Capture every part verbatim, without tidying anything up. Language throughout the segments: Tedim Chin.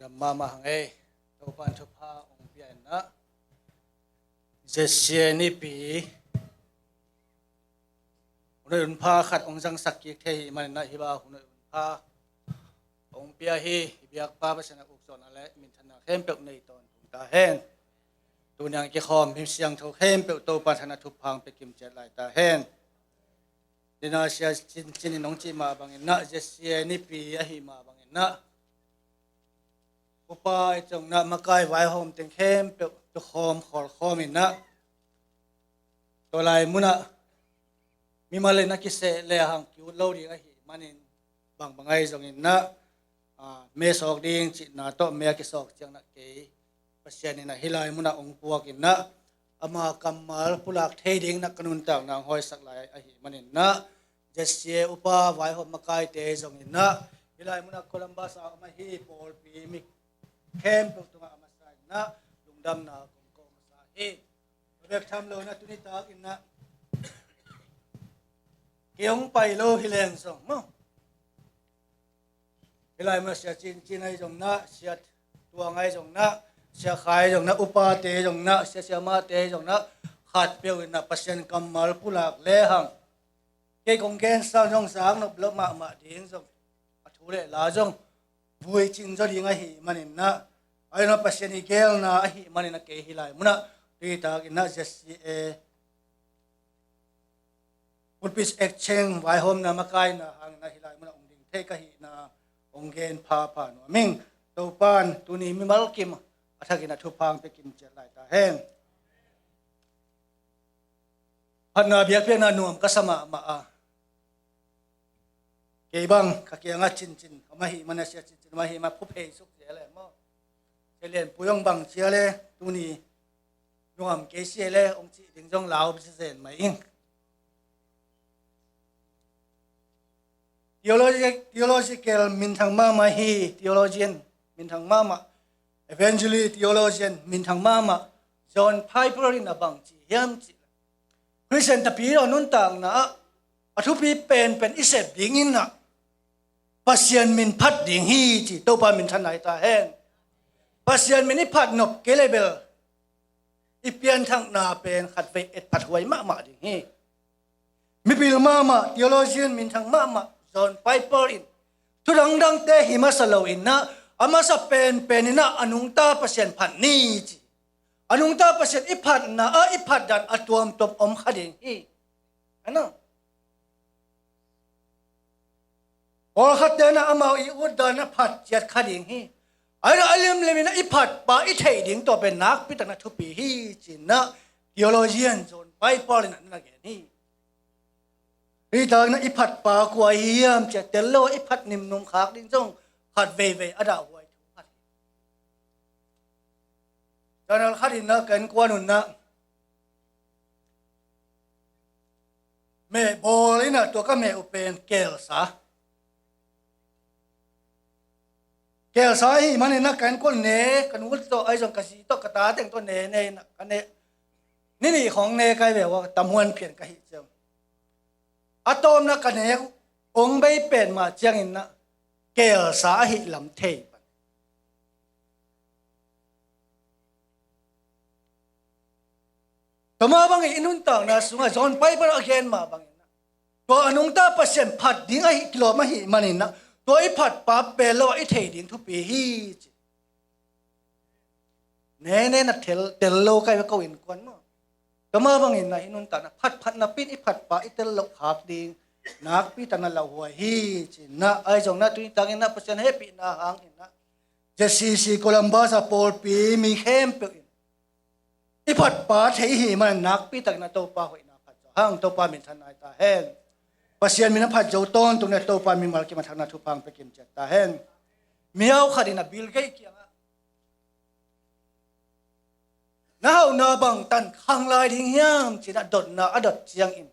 Mahmah hang ei. Topan thupha hong pia in ah, ZCA nipi hun hoih hun pha khat hong zangsak kik thei hi manin ah, hih bang hun hoih hun pha hong pia hi. I biakpa Pasian a ukzawhna le minthanna khempeuh nei tawntung ta hen. Tuni a kikhawm mi siangtho khempeuh Topan thangah thupha hong pia kimciat lai ta hen. Tuni a Sia Cin Cin in hong cih mah bangin ah, ZCA nipi ahih mah bangin ah, upa i cih zongin ah, makai vaihawm teng khempeuh tukhawm khawlkhawm in ah, tua lai munah mimal in a kiseh lehang ki-ut lo ding ahih manin, bangbang ahi zongin ah, ah, me sawk ding cihna tawh me a kisawk ciangin ah, kei Pasian in ah hih lai munah hong puak in ah, ama kammal pulak thei dingin ah ka nuntakna hong hawisak lai ahih manin ah, ZCA upa vaihawm makaite zongin ah, hih lai munah Columbus a om ahi pawlpi mi khempeuh tungah a masa in ah lungdamna kong ko masa hi. Bek tham lo in ah, tuni takin ah kei hong pai lo hi leng zong maw, hih lai munah Sia Cin Cin ahi zongin ah, Sia Tuang ahi zongin ah, Sia Khai ahi zongin ah, upate zongin ah, sia siamate zongin ah, khatpeuh in ah Pasian kammal pulak lehang, kei kong gensa zong zaknop lo mahmah ding zong, a thu le la zong vui cing zaw ding ahih manin ah, ahi zongin ah Pasian i geelna ahih manin ah, kei hih lai munah tuni takin ah ZCA Pulpit Exchange vaihawmna makaina hangin ah hih lai munah hong ding thei ka hihna hong gen phapha nuam ing. Topan tuni mimal kim a thakin ah thupha hong pia kimciat lai ta hen. Phatna biakpiakna nuam ka sa mahmah a, kei bang ka kiangah Cin Cin om ahih manin ah, Sia Cin Cin om ahih manin ah phuphei suk zel e maw. Sia Lian Pui hong bang cia le, tuni nuam kei sia le hong cih ding zong lau zen mai ing. Theologi-, theological minthang mahmah hi, theologian minthang mahmah, evangelist theologian minthang mahmah John Piper in a bang ci hiam cih leh, Khristian tapidaw nuntakna ah a thupi penpen i sep dingin ah Pasian min phat ding hi ci. Topa minthanna hi ta hen. Pasian min i phat nop kei leh bel i pianthakna pen khatvei etphat huai mahmah ding hi. Mipil mahmah, theologian minthang mahmah John Piper in thu dangdangte hi masa lo in ah, a masa penpen in ah a nungta Pasian phat ni ci. A nungta Pasian i phatna ah i phatdan a tuamtuam om kha ding hi. Ano? Pawlkhatte in ah amau i utdan a phat ciat kha ding hi. Ahi zongin a limlim in ah i phatpa i theih ding, tua pen nakpi takin ah thupi hi ci-in ah theologian John Piper in ah na gen hi. Hih takin ah i phatpa kua hi hiam cih tel lo a i phat nimnum khak ding zong khat veivei a dahhuai thu khat hi. Channel khat in ah ka innkuan un ah meh bawl in ah, tua ka meh uh pen kelsa. Kelsa ahih manin ah ka innkuan ne, ka nu tawh ahi zong ka zi tawh ka ta teng tawh ne ne in ah ka ne. Ni nih khawng ne kai ve ua, tam huan phian ka hih ciang. A tawpna ka nek uh hong bei pen mah ciangin ah kelsa ahih lam thei pan. Tua mah bangin i nuntakna sungah John Piper a gen mah bangin ah, tua a nungta Pasian phat ding ahi kilawm ahih manin ah, tua i phatpa pel lo a i thei ding thupi hi ci. Nene na tel, tel lo kai ve ko innkuan maw. Tua mah bangin ah i nuntakna phatphat napi in i phatpa i tel loh khak ding nakpi takin ah lauhuai hi ci-in ah, ahi zongin ah tuni takin ah Pasian hehpihna hangin ah ZCC Columbus a pawlpi mi khempeuh in i phatpa thei i hih manin nakpi takin ah Topa hoihna phat zaw hang. Topa minthanna hi ta hen. Pasian min a phat zo tawntung in ah Topa mimal kim a thangah thupha hong pia kimciat ta hen. Mihau khat in ah Bill Gates kiangah, na hauhna bangtan khang lai ding hiam ci-in ah dotna a dot ciangin,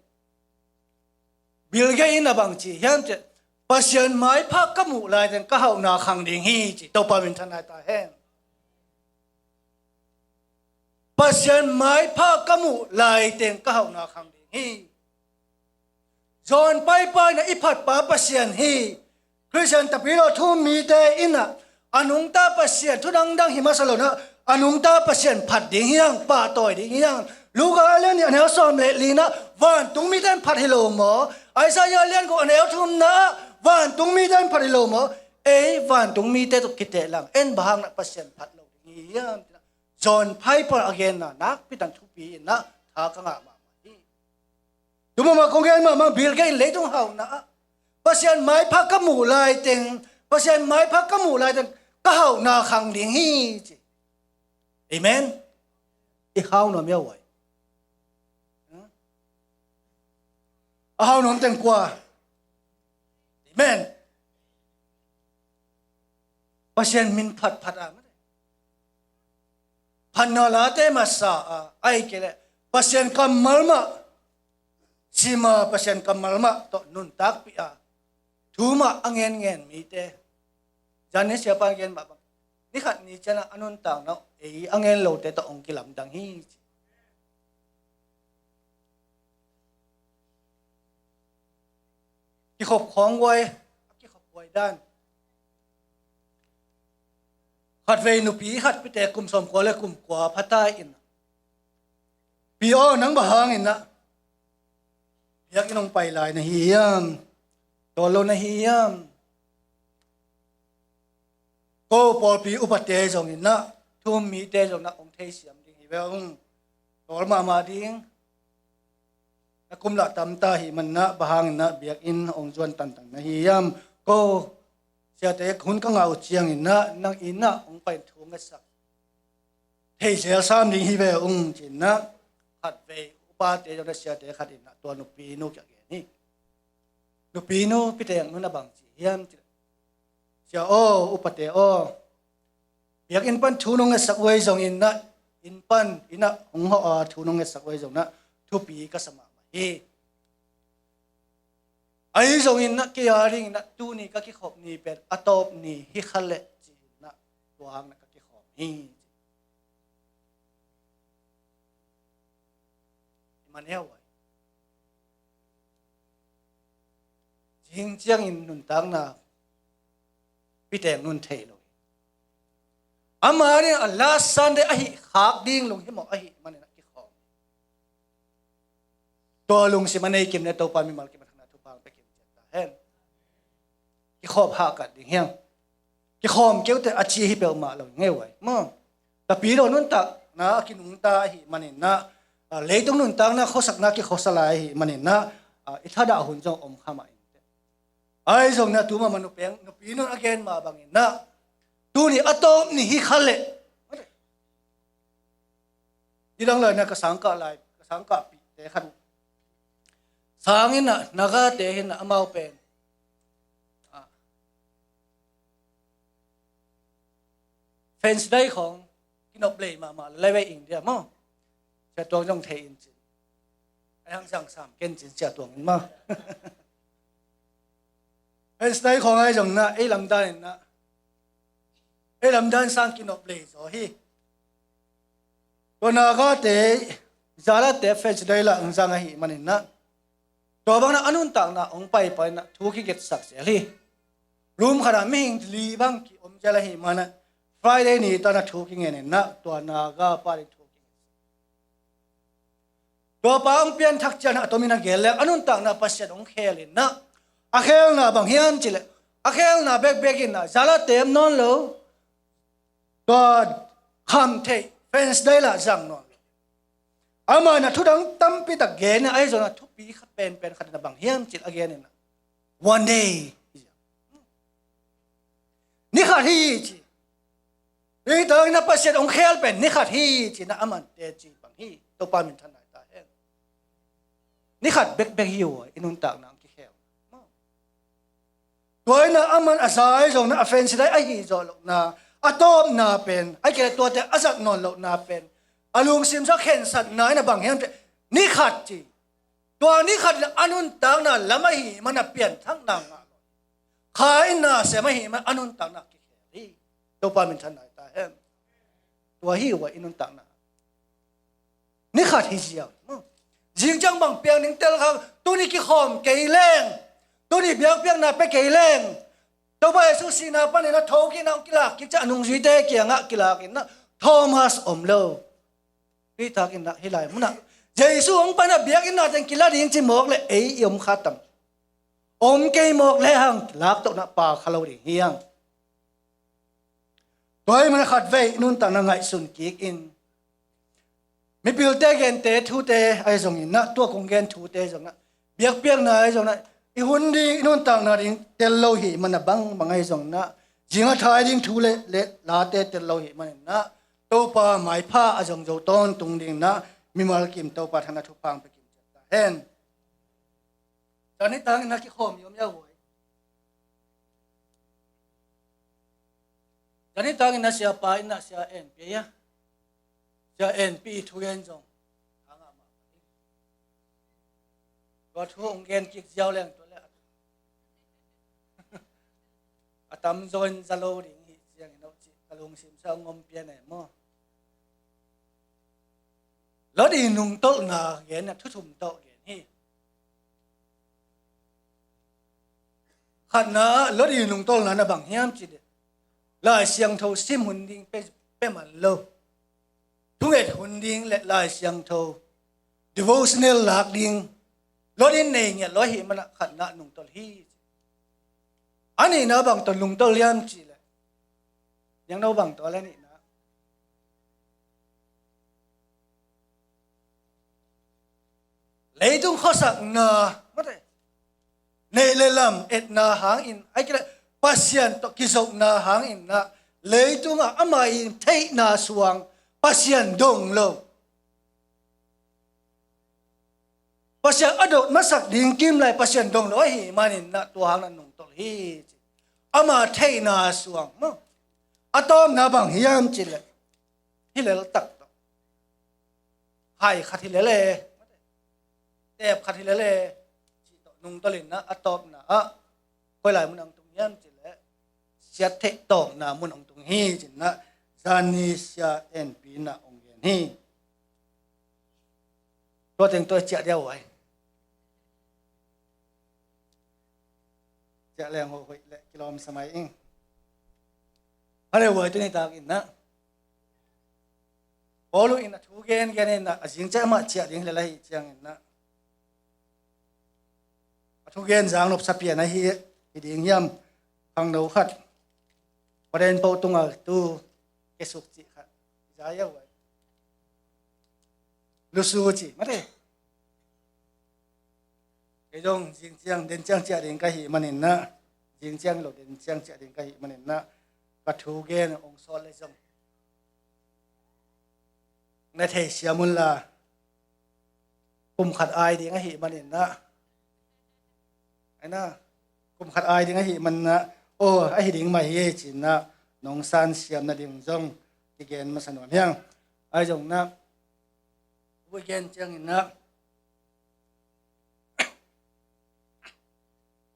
Bill Gates in ah bang ci hiam cih leh, Pasian maipha ka muh laiteng ka hauhna khang ding hi ci. Topa minthanna hi ta hen. Pasian maipha ka muh laiteng ka hauhna khang ding hi. John Piper in ah i phatpa Pasian hi. Khristian tapidaw thu-um mite in ah A nungta Pasian thu dangdang hi masa lo na, a nungta Pasian phat ding hi hang, pahtawi ding hi hang. Luka a lian nih a neu sawm le li na, vantung mite in phat hi lo maw? Isaiah a lian guk a neu thum na, vantung mite in phat hi lo maw? Ei vantung mite tawh kite lang en bang hang na Pasian phat lo ding hi hiam? John Piper a genna nakpi tak thupi in na tha ka ngah mahmah hi. Tu mahmah kong gen mahmah, Bill Gates in leitung hauhna ah Pasian maipha ka muh laiteng, Pasian maipha ka muh laiteng ka hauhna khang ding hi ci. Amen. I hau nuam hia uai? A hau nuam teng kua? Amen. Pasian min phatphat a mate, phatna late masa a, ahih kei leh Pasian kammal mah, sima Pasian kammal mah tawh nuntakpih a, thu mah a ngenngen mite. Zan ni siapa in gen mah bang, ni khat ni ciangin a nuntakna ei a ngen lote tawh hong kilamdang hi ci. Kikhop khawng uai, a kikhop uai dan. Khatvei nupi khat pite kum sawmkua le kum kua phata in, "Pi aw, nang bang hangin na biakinn hong pai lai na hi hiam? Tawl lo na hi hiam?" Ko pawlpi upate zongin na, thu um mite zong na hong theisiam ding hi ve ung. Tawl mahmah ding. Na kum lah tamta ahih manin na, bang hangin na biakinn hong zuan tangtang na hi hiam? Ko siate hun ka ngah uh ciangin na, nang inn ah hong pai in thu hong ngetsak thei zel sam ding hi ve ung ci-in na, khatvei upate zong na siate khat in na tua nupinu kiang gen hi. Nupinu Pi Teek Nun a bang ci hiam ci leh, "Sia aw, upate aw, biakinn pan thu nong ngetsak uh ahi zongin na, inn pan inn ah hong hawh a thu nong ngetsak uh ahi zong na, thupi ka sa mahmah hi. Ahi zongin na kei a dingin na tuni ka kikhop ni pen a tawp ni hi kha leh ci-in na, tua hang na ka kikhawm hi." I man hia uai? Zing ciangin nuntakna Pi Teek Nun thei lo hi. Ama ding a last Sunday ahih khak ding lunghimawh ahih manin a kikhawm. Tua lungsim a nei kim le Topa mimal kim a thangna thupha hong pia kim ciat ta hen. Kikhawm hahkat ding hiam? Kikhawm keute a ci hi peuhmah lo ngei uai maw? Tapidaw nuntakna a kinungta ahih manin na, a, leitung nuntakna khosakna kikhosa lai ahih manin na, a, i thadah hun zong om kha mah in teh. Ahi zongin na tu mahmah nupeng, nupinun a gen mah bangin na, tuni a tawp ni hi kha leh. Nidang lai na ka sangkah lai, ka sangkahpihte khat sang in na, Nagate hi na amau pen, a, fence dai khawng kinop lei mahmah lai ve India maw? Sia Tuang zong thei in cin. Ai hang sang sam ken cin Sia Tuang in maw? Fence dai khawng ahi zong na, ei lamdan in na, ei lamdan sang kinop lei zaw hi. Tua Nagate, Zalate fence dai lah hong zang ahih manin na, tua bang na a nuntakna hong paipai na thu kigetsak zel hi. Room khat ah mihing li bang kiom zel ahih manin na, Friday ni ta na thu kingen in na, tua Naga pa ding thu kigen. Tua pa hong pianthak ciang a tomin a gel leng a nuntakna Pasian hong khel in na, a khelna bang hiam ci leh, a khelna bekbek in na, Zalate om nawn lo. Tua khamtheih fence dai lah zang nawn lo. Amah in a thudang tampi tak gen in, ahi zongin a thupi kha penpen khat in a bang hiam ci leh a gen in na, one day, ni khat hi ci. Hih tak in na Pasian hong khel pen ni khat hi ci na, aman teci bang hi. Topa minthan nai ta hen. Ni khat bekbek hi uh a, i nuntakna hong kikhel. Tua in na aman a za ahi zong na, a fence dai ahi zawh lohna, a tawpna pen, ahih kei leh tuate a zat nawn lohna pen, a lungsim sung a khensatna in a bang hiam ci leh, ni khat ci. Tua ni khat in a nuntakna lam ahih manin a pianthakna ngah lo. Kha in na sem ahih manin a nuntakna kikhel hi. Topa minthan nai ta hen. Tua hi uh a i nuntakna. Ni khat hi ziau. Zing ciang bang piang ding tel kha, tuni kikhawm kei leng, tuni biakpiakna pia kei leng, Topa Jesu sihna panin a thokik in ah hong kilak kik ciang a nungzuite kiangah kilak in ah Thomas om lo. Hitakin ah hih lai munah Jesu hong pai in ah biakinn ah teng kila ding ci mawk leh ei i om kha tam? Om kei mawk lehang lak toh in ah pha kha lo ding hi hang. Tua ahih manin khatvei nuntakna ngaihsun kik in. Mipilte gente thute ahi zongin ah, tua kong gen thute ahi zongin ah, biakpiakna ahi zongin ah, i hun ding, i nuntakna ding tel lo ahih manin ah bangbang ahi zongin ah, zing a thai ding thu le, le late tel lo ahih manin ah, Topa maipha a zong zo tawntung dingin ah, mimal kim Topa thakin ah thupha hong pia kim ciat ta hen. Zan nitangin ah kikhawm i om hia huai? Zan nitangin ah siapa in ah sia en pia hia? Sia en pia i thugen zong. Tua thu hong gen kik ziau leng tua le a tamzaw in za lo ding hi ciangin ah ci ka lungsim sa hong om pian e maw. Lot i nungtolhna gen ah thu thum tawh gen hi. Khatna ah Lot i nungtolhna na bang hiam cih leh Lai Siangtho sim hun ding pia, pia man lo. Thunget hun ding le Lai Siangtho devotional lak ding Lot in nei ngiat lo ahih manin ah khatna ah nungtolh hi. A nihna bang tawh nungtolh hiam cih leh, niangno bang tawh le nihna leitung khuasakna, mate, neih le lam etna hangin, ahih kei leh Pasian tawh kizopna hangin ah, leitungah ama i theihna suang Pasian dong lo. Pasian a dot masak ding kim lai Pasian dong lo ahih manin ah tua hang ah nungtolh hi ci. Ama theihna suang maw. A tawpna bang hiam cih leh, hi lel tak tawh, hai khat hi lel e, teep khat hi lel e, cih tawh nungtolh in ah a tawpna ah koi lai mun ah hong tung hiam cih leh, siat theih tawpna mun ah hong tung hi ci-in ah zani sia enpi in ah hong gen hi. Tua teng tawh ciah dia huai. Ciah leng hoih le kilawm sa mai ing. Hale huai, tuni takin ah Paulu in a thu gengen in ah a zing ciang mah ciah ding hi lel ahih ciangin ah a thugen zang nopsa pian ahi hi ding hiam? Khangno khat, paden poh tungah tu kesuk cih khat, zai a huai, lusu cih mate. Kei zong zing ciang den ciang ciah ding ka hih manin ah, zing ciang lo den ciang ciah ding ka hih manin ah, ka thu gen hong sawt le zong na thei siam un la. Kum khat ai ding ahih manin ah, ai na, kum khat ai ding ahih manin ah, aw, ahi ding mah hi ci-in ah nong san siam nading zong kigen masa nuam hi hang. Ahi zongin ah, a gen ciangin ah,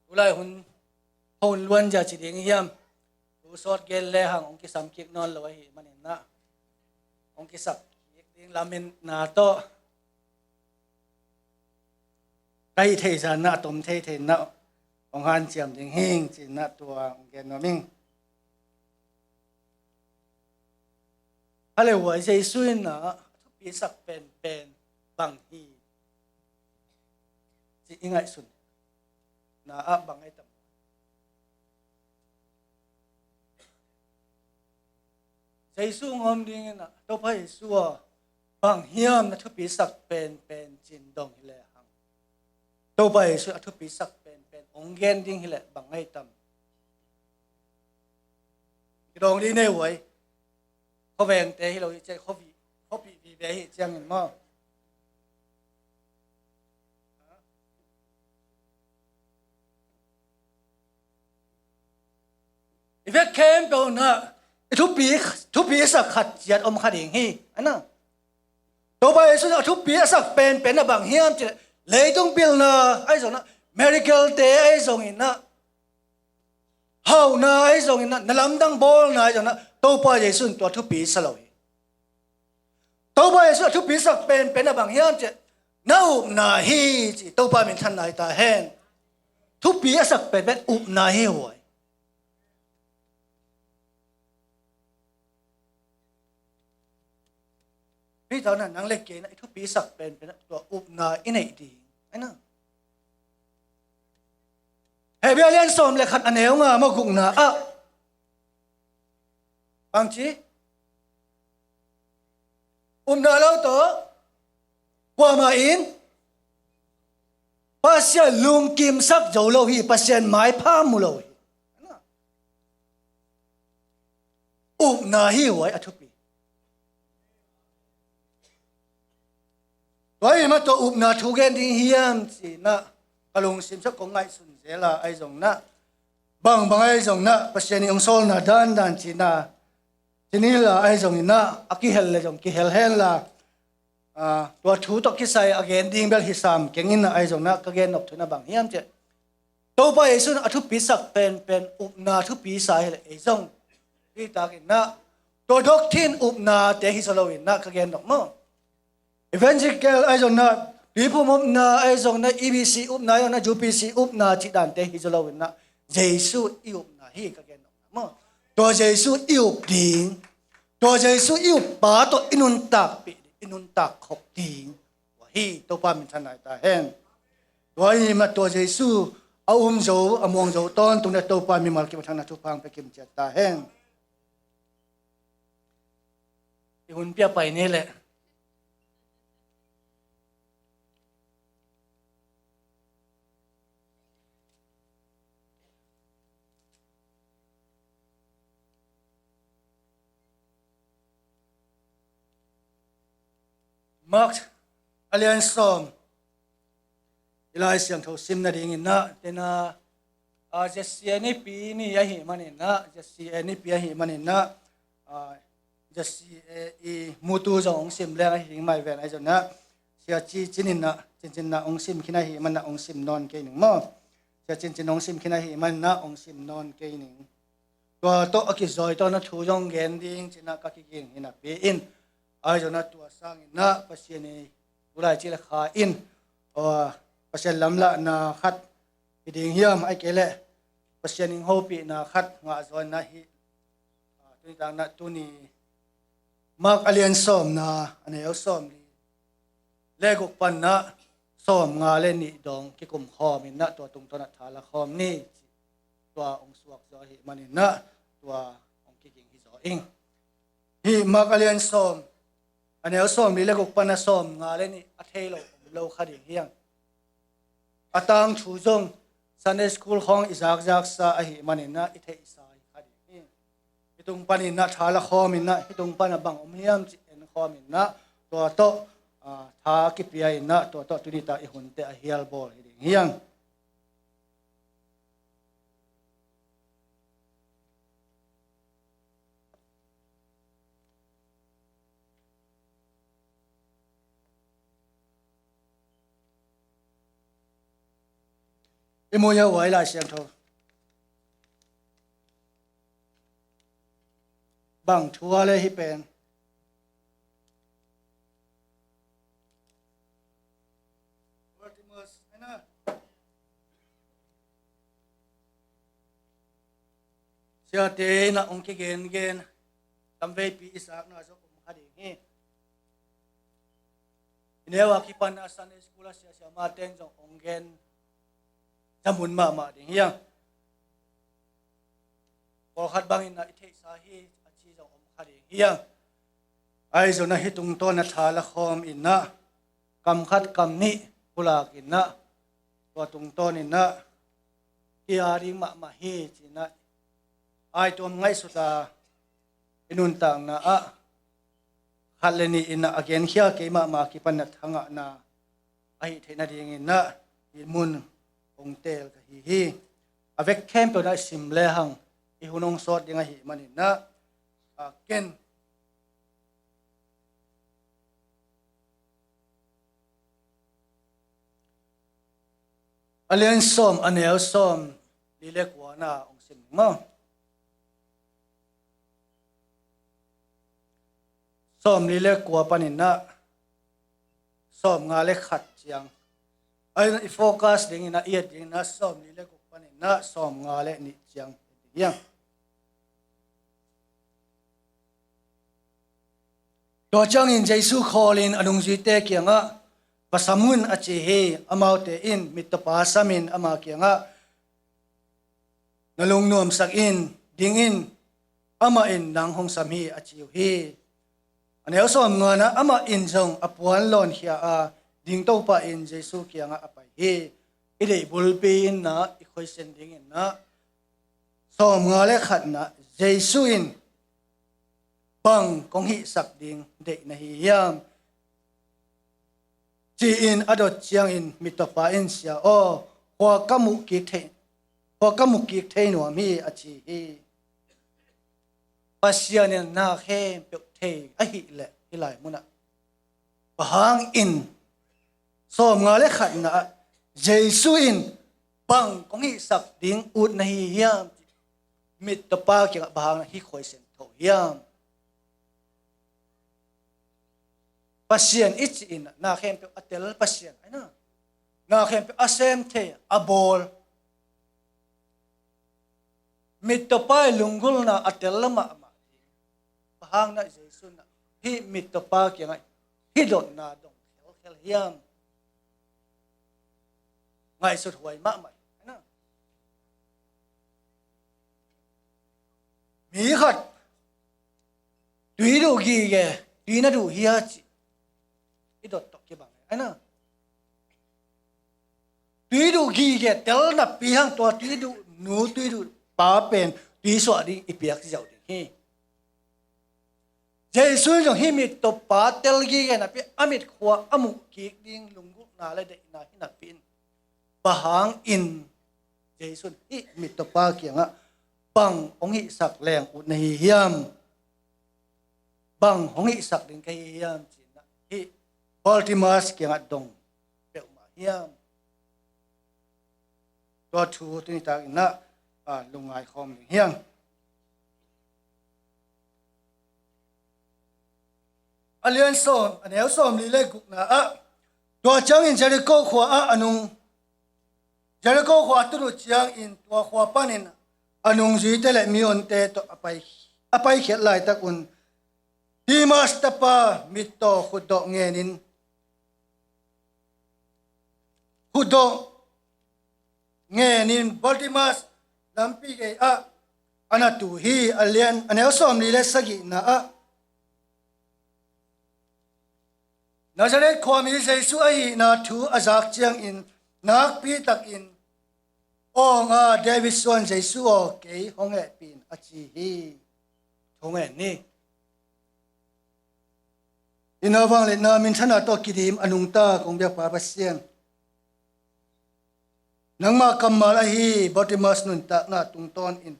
tulai hun, hun luan zia ci ding hiam? Thu sawt gen lehang hong kisam kik nawn lo ahih manin ah, hong kisam kik ding lametna tawh, ka hih theih zah in ah a tom thei thei in ah hong hanciam ding hi ing ci-in ah tua hong gen nuam ing. Hale huai, Jesu in ah a thupisak penpen bang hi cih i ngaihsutna ah bang ai tam? Jesu hong om dingin ah, Topa Jesu aw, bang hiam na thupisak penpen ci-in dong hi lehang, Topa Jesu a thupisak penpen hong gen ding hi leh bang ai tam? Kidong dih nei huai. Khuavengte hi lo hi ciang, khuapi, khuapi vive hi ciangin maw. I vek khempeuh in ah i thupi, thupi sak khat ciat om kha ding hi. Ai na, Topa Jesu in a thupi a sak penpen ah bang hiam cih leh, leitung pilna ahi zongin ah, miracle-te ahi zongin ah, hauhna ahi zongin ah, na lamdang bawlna ahi zongin ah, Topa Jesu in tua thupi sa lo hi. Topa Jesu a thupi sak penpen ah bang hiam cih leh, na upna hi ci, Topa min thanna hi ta hen. Thupi a sak penpen upna hi huai. Hih tawh na nang le kei na i thupisak penpen ah tua upna i neih ding. Ahi na. Hebrew a lian sawm le khat a neu nga mawk gukna ah bang ci? Upna lo tawh kuamah in Pasian lungkimsak zo lo hi, Pasian maipha mu lo hi. Upna hi huai a thupi. Tua hi mah tua upna thu gen ding hiam ci na ka lungsim sa kong ngaihsun zel a, ahi zong na bangbang ahi zong na Pasian i ong sawlna dandan ci na ci ni la, ahi zong in na a kihel le zong kihel hen la, tua thu tawh kisai a gen ding bel hi sam keng in na, ahi zong na ka gen nop thu na bang hiam ci, Topa Jesu in a thupisak penpen upna thupisa hi le ei zong hi takin na tua doctrine upnate hi zaw lo in na ka gen nop maw. Evangelical ahi zong na, Tuiphum upna ahi zong na, E B C upna ahi zong na, U P C upna cih dante hi zaw lo in na Jesu i upna hi ka gen nop na maw. Tua Jesu i up ding, tua Jesu i up pa tawh i nuntakpih ding, i nuntak khop ding. Tua hi Topa minthanna hi ta hen. Tua hi mah tua Jesu a um zo, a muang zo tawntung na Topa mimal kim a thangna thupha hong pia kim ciat ta hen. I hun pia pai ni leh. Mark a lian sawm i Lai Siangtho sim nadingin na tena, a, Z C A nipi ni ahi manin na, Z C A nipi ahi manin na, a, Z C A i mutu zong hong sim leng ahi ding mai ven ahi zong na, Sia Ci Cin in na, Cincin na hong sim khin ahi man na hong sim nawn kei ning maw. Sia Cincin hong sim khin ahi man na hong sim nawn kei ning. Tua tawh a kizawi tawh na thu zong gen ding ci na ka kiging hi napi in, ahi zong na tua sangin na Pasian i tulai ci le kha in, aw, Pasian lamlahna khat hi ding hiam, ahi kei leh Pasian in hopihna khat ngah zaw na hi. A, tuni tak na tuni Mark a lian sawmna a neu sawm li le guk pan na sawm nga le nih dong kikum khawm in na tua tungtawn a tha la khawm ni. Tua hong suak zaw ahi manin na tua hong kiging hi zaw ing. Hih Mark a lian sawm a neu sawm li le guk pan na sawm nga le nih a thei lo om lo kha ding hiang. A tangthu zong Sunday school khawng i zakzaksa ahi manin na i theihsa hi kha ding hi. Hih tung panin na tha la khawm in na hih tung pan a bang om hiam ci en khawm in na tua tawh, a, tha kipia in na tua tawh tuni ta i hunte a hial bawl hi ding hiang. I mu ia uai Lai Siangtho bang thu a le hi pen. Siate na hong kigengen tamveipi i sakna zong om kha ding hi. I neu a kipan a Sunday school a siasia ma ten zong hong gen zamun mahmah ding hiang. Pawlkhat bangin na i theihsa hi a ci zong om kha ding hiang. Ahi zong na hih tungtawn a tha la khawm in na kam khat kam nih pulak in na tua tungtawn in na kia ding mahmah hi ci na ai tuam ngaihsut a i nuntakna ah khat le nih in na a genkhia kei mahmah kipan na thangahna ahi theih nadingin na hih mun hong teel ka hi hi. A vek khempeuh na i sim lehang i hun hong sawt ding ahi manin na, a, ken a lian sawm a neu sawm li le kua na hong sim ding maw? Sawm li le kua panin na sawm nga le khat ciang. Ai na i focus dingin na i et dingin na sawm li le guk panin na sawm nga le nih ciang. Hiang. Tua ciangin Jesu khawlin a nungzuite kiangah, "Va sam un," a ci hi. Amaute in mittawpa samin ama kiangah, "Na lungnuamsak in, ding in, amah in nang hong sam hi," a ci uh hi. A neu sawmnga-ah amah in zong a puan lawnkhia a, dingto pah in Jesu kiangah a pai hi. I deih bulpi in ah i khuaisen dingin ah, sawmnga le khatna, Jesu in, "Bang kong hihsak ding deih na hi hiam?" ci-in a dot ciangin mittawpa in, "Sia aw, khua ka muh kik thei, khua ka muh kik thei nuam hi," a ci hi. Pasian in na khempeuh thei ahih leh hih lai munah, bang hangin, sawmnga le khatna-ah Jesu in, "Bang kong hihsak ding ut na hi hiam?" mittawpa kiangah bang hangin hih khuaisen tho hiam? Pasian i cih in ah na khempeuh a tel Pasian, ai na, na khempeuh a sem thei, a bawl, mittawpa i lunggulhna a tel mahmah ding, bang hangin Jesu in ah hih mittawpa kiangah hih dotna dong khelkhel hiam? Ngaihsut huai mahmah, ai na. Mi khat tui duh gige, tui na duh hia cih i dot tawh kibang, ai na. Tui duh gige tel napi hang, tua tui duh nu, tui duh pa pen tui suah ding i piak ziau ding hi. Jesu in zong hih mittawpa tel gige napi, a mitkhua a muh kik ding lunggulhna le deihna hi napi in, bang hangin Jesu in hih mittawpa kiangah, "Bang hong hihsak leng ut na hi hiam? Bang hong hihsak ding ka hi hiam?" ci-in ah hih Bartimaeus kiangah dong peuhmah hiam? Tua thu tuni takin ah, a, lungngai khawm ding hiam? A lian sawm, a neu sawmli le gukna-ah, tua ciangin Jericho khua-ah a nung, Jericho khua a tun uh ciangin tua khua panin a nungzuite le mihonte tawh a pai, a paikhiat laitak un, Timaeus tapa mittaw khutdawh ngenin, khutdawh ngenin Bartimaeus lampi gei-ah a na tu hi. A lian, a neu sawmli le sagihna-ah, Nazareth khuami Jesu ahihna thu a zak ciangin nakpi takin, "Awnga David suan Jesu aw, kei hong hehpih in," a ci hi. Thu ngen ni. I na vangliatna minthanna tawh kidim a nungta kong biakpa Pasian, nangmah kammal ahi Bartimaeus nuntakna tungtawnin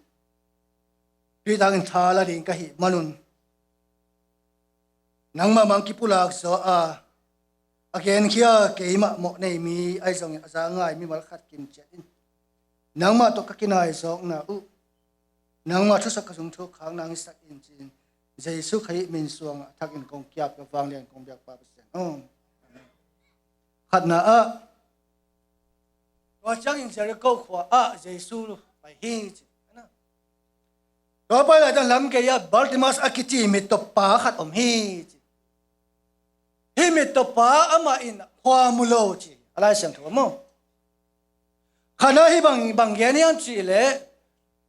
tuitakin tha la ding ka hih manun, nangmah mang kipulak zaw a, a genkhia keimah mawh nei mi ahi zongin a za ngai mimal khat kimciat in, nangmah tawh ka kinai zawkna uh, nangmah thusuak ka zung thuk khak nang hisak in, ci-in Jesu Khazih min suangah a thakin kong ki-ap ka vanglian kong biakpa Pasian aw. Khatna-ah, tua ciangin Jericho khua-ah Jesu pai hi, ci. Tua pai laitak lam gei-ah Bartimaeus a kici mittawpa khat om hi, ci. Hih mittawpa amah in khua mu lo, ci a Lai Siangtho maw. Khatna hi bang, bang gen hiam cihleh,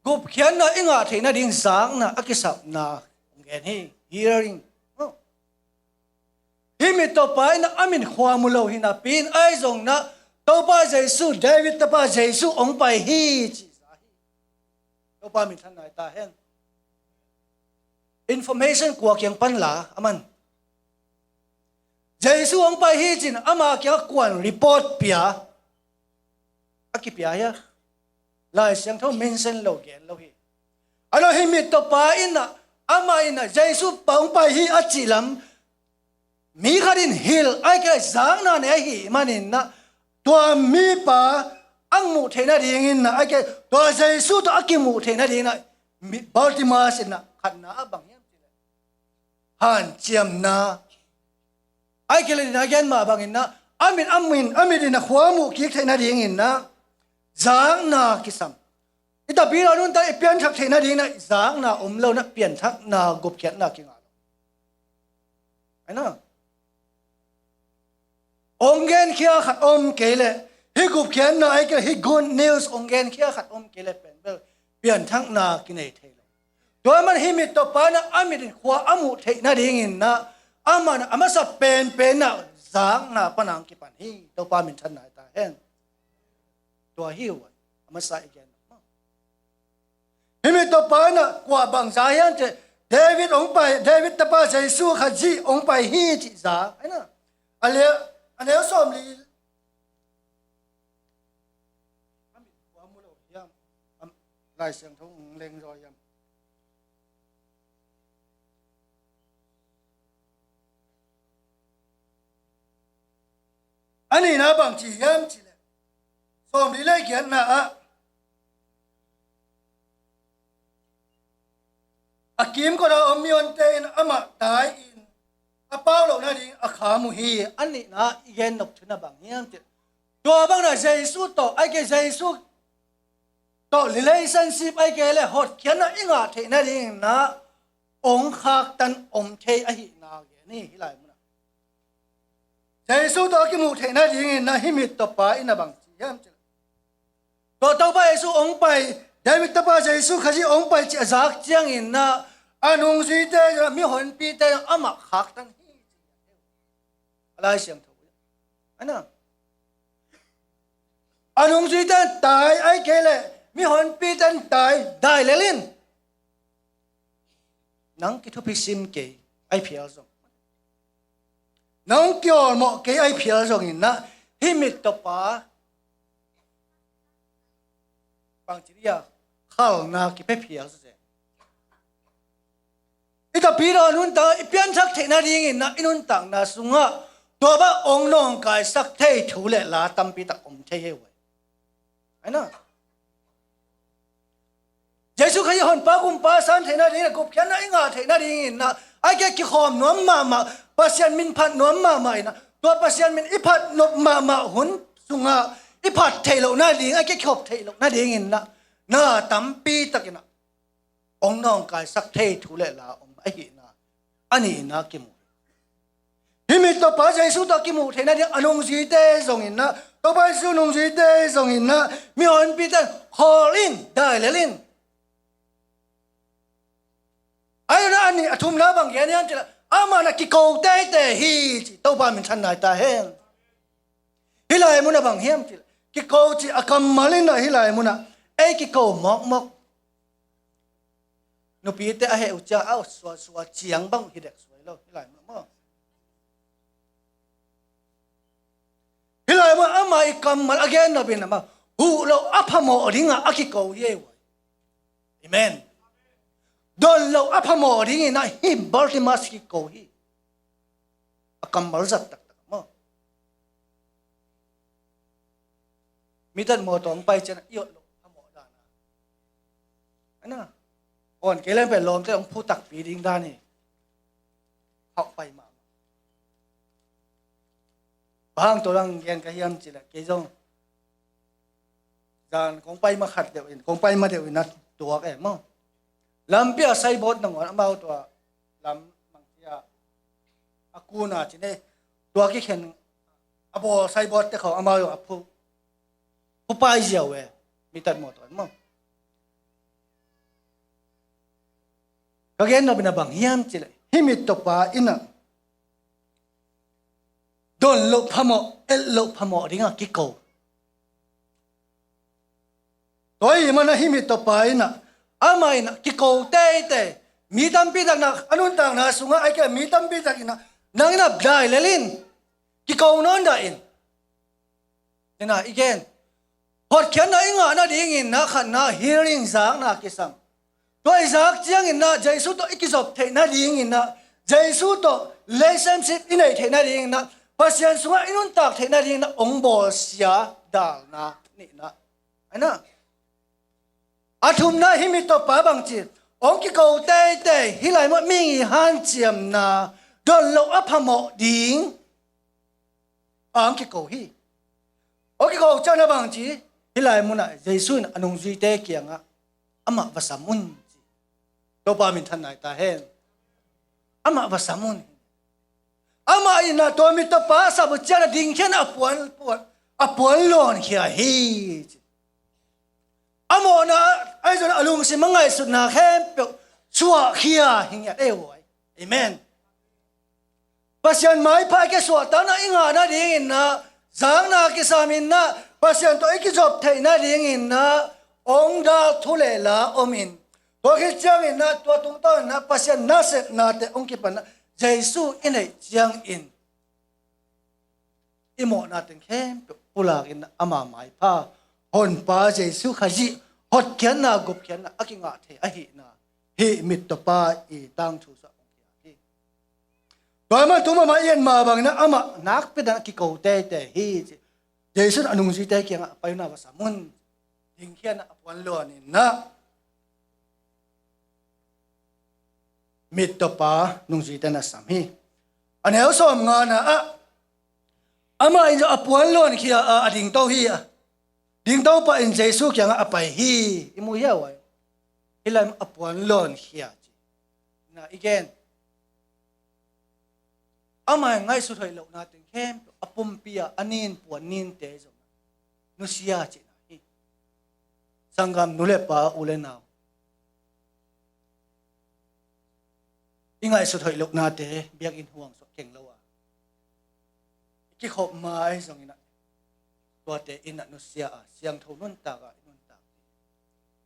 gupkhiatna i ngah theih nading zakna a kisapna hong gen hi, hearing. Hih mittawpa in a min khua mu lo hi napi in, ahi zongin Topa Jesu, David tapa Jesu hong pai hi, ci za hi. Topa minthanna hi ta hen. Information kua kiang pan la a man? Jesu hong pai hi ci-in ama kiang kuan report pia, a kipia hia? Lai Siangtho mention lo, gen lo hi. A lo hi mittawpa in a, amah in a, Jesu pa hong pai hi a cih lam mi khat in hilh, ahih kei leh zakna nei ahih manin a, tua mipa a muh theih nadingin a, ahih kei leh tua Jesu tawh a kimuh theih nadingin a, mi, Bartimaeus in a, khatna ah bang hiam cih leh, hanciamna. Ahih kei leh a gen mah bangin a, a mit, a min, a mit in a khua muh kik theih nadingin a, zakna kisam. I tapidaw nuntak i pianthak theih nadingin a, zakna om lo in a, pianthakna, gupkhiatna kingah lo. Ahi na, hong genkhia khat om kei leh, hih gupkhiatna ahih kei leh hih good news hong genkhia khat om kei leh pen bel pianthakna kinei thei lo. Tua man hih mittawpa in ah a mit in khua a muh theih nadingin ah, amah in ah a masa penpen ah zakna pan ah hong kipan hi. Topa minthanna hi ta hen. Tua hi uh a masa i gen. Hih mittawpa in ah kua bangzah hiam cih leh, David hong pai, David tapa Jesu Khazih hong pai hi cih zak. Ahi na, a le, a neu sawmli. A mit kua mu lo hiam? Am, Lai Siangtho hong leng zaw hiam? A nihna bang ci hiam cih leh, sawmli le giatna ah, a kimkot a om mihonte in amah tai-in a pau loh nading a kham uh hi. A nihna i gen nop thu in ah bang hiam cih leh, tua bang in ah Jesu tawh, ahih kei leh Jesu tawh relationship ahih kei leh hotkhiatna i ngah theih nadingin ah hong khaktan om thei ahihna gen hi, hih lai mun ah. Jesu tawh a kimuh theih nadingin ah hih mittawpa in ah bang ci hiam cih leh, tua Topa Jesu hong pai, David tapa Jesu Khazih hong pai cih a zak ciangin ah a nungzuite, mihonpite amah khaktan hi. A Lai Siangtho. Ahi na, a nungzuite tai ahih kei leh mihonpite tai, dai lel in. Nang kithupisim kei ahih phial zong, nang kiawlmawh kei ahih phial zongin ah, hih mittawpa bangci dia khalna kipia phial sese. I tapidaw nuntak i pianthak theih nadingin ah i nuntakna sungah tua bang hong nawngkaisak thei thu le la tampi tak om thei hi uh. Ahi na, Jesu Khazih Honpa Kumpa san theih nadingin ah, gupkhiatna i ngah theih nadingin ah, ahih kei leh kikhawm nuam mahmah, Pasian min phat nuam mahmah in ah, tua Pasian min i phat nop mahmah hun sungah i phat theih loh nading, ahih kei leh kikhop theih loh nadingin ah, na tampi takin ah hong nawngkaisak thei thu le la om ahihna a nihna kimu. Hih mittawpa Jesu tawh kimuh theih nading a nungzuite zongin ah, Topa Jesu nungzuite zongin ah, mihonpite khawl in, dai lel in. Ahi na, a nih, a thumna bang gen hiam cih leh, amah in ah kiko teitei hi ci. Topa minthanna hi ta hen. Hih lai mun ah bang hiam cih leh, kiko cih a kammal in ah hih lai mun ah ei kiko mawkmawk. Nupite a heh uh ciang a suasua ciang bang hi dek suai lo hih lai mun ah maw. Hih lai mun ah amah i kammal a gen nop in amah huh loh a phamawh dingah a kiko hi ei uh. Amen. Don loh a phamawh dingin ah hih Bartimaeus kiko hi. A kammal zat taktak maw. Mitat mawtaw hong pai ciang i ot loh a phamawh dan a, ahi na, awn kei leng pen lawmte hong phu takpi ding dan hi. Hauh pai mahmah. Bang hang tua lang gen ka hiam cih leh, kei zong zan kong pai ma khat deuh in, kong pai ma deuh in a tuak e maw. Lampi ah saibawt nangawn amau tua lam mangcia a kuna cin e, tua kikhen a bawl saibawt te khawng amau a phu, phu pai ziau e, mitat mawtaw in maw. Ka gen nop in ah bang hiam cih leh, hih mittawpa in ah don loh phamawh, et loh phamawh dingah kiko. Tua ahih manin ah hih mittawpa in ah, amah in ah kiko teitei. Mi tampi tak in ah a nuntakna sungah, ahih kei leh mi tampi tak in ah, nang in ah dai lel in, kiko nawn dah in. Ci-in ah i gen. Hotkhiatna i ngah nadingin ah khatna healing zakna kisam. Tua i zak ciangin ah Jesu tawh i kizop theih nadingin ah, Jesu tawh relationship i neih theih nadingin ah, Pasian sungah i nuntak theih nadingin ah hong bawlsia dalna nihna. Ahi na, a thumna hih mittawpa bang ci, hong kiko teitei, hih lai mun ah mi'n hanciamna, don loh a phamawh ding a hong kiko hi. Hong kiko ciangin ah bang ci, hih lai mun ah Jesu in a nungzuite kiangah, amah va sam un ci. Topa minthanna hi ta hen. Amah va sam un. Amah in ah tua mittawpa a sap uh ciangin a dingkhia in ah a puan, puan, a puan lawnkhia hi, ci. A mawhna, ahi zongin a lungsim a ngaihsutna khempeuh suahkhia hi ngiat ei huai. Amen. Pasian maipha i kisuahtakna i ngah nadingin ah, zakna kisam in ah, Pasian tawh i kizop theih nadingin ah, hong dal thu le la om in. Tua khit ciangin ah, tua tungtawn in ah, Pasian nasepnate hong kipan ah, Jesu i neih ciangin i mawhna teng khempeuh pulak in ah, ama maipha, Honpa Jesu Khazih hotkhiatna, gupkhiatna a kingah thei ahihna, hih mittawpa i tangthu sua hong khiak hi. Tua ahih manin tu mahmah i et mah bangin ah amah nakpi takin a kiko teitei hi, ci. Jesu in a nungzuite kiangah, pai un ah va sam un. Dingkhia in ah a puan lawn in ah mittawpa nungzuite in a sam hi. A neu sawmngana ah, amah in zong a puan lawnkhia a, a dingto hi a. Dingto pah in Jesu kiangah a pai hi. I mu hia huai? Hih lai a puan lawnkhia ci. Na i gen. Amah in ngaihsut hoih lohna teng khempeuh, a pumpi ah a nin puan ninte zong nusia cihna hi. Sanggam nu le pa, u le nau, i ngaihsut hoih lohnate biakinn huang suah keng lo a, i kikhop ma ahi zongin ah, tuate in ah nusia a, siangtho nuntak a i nuntak ding.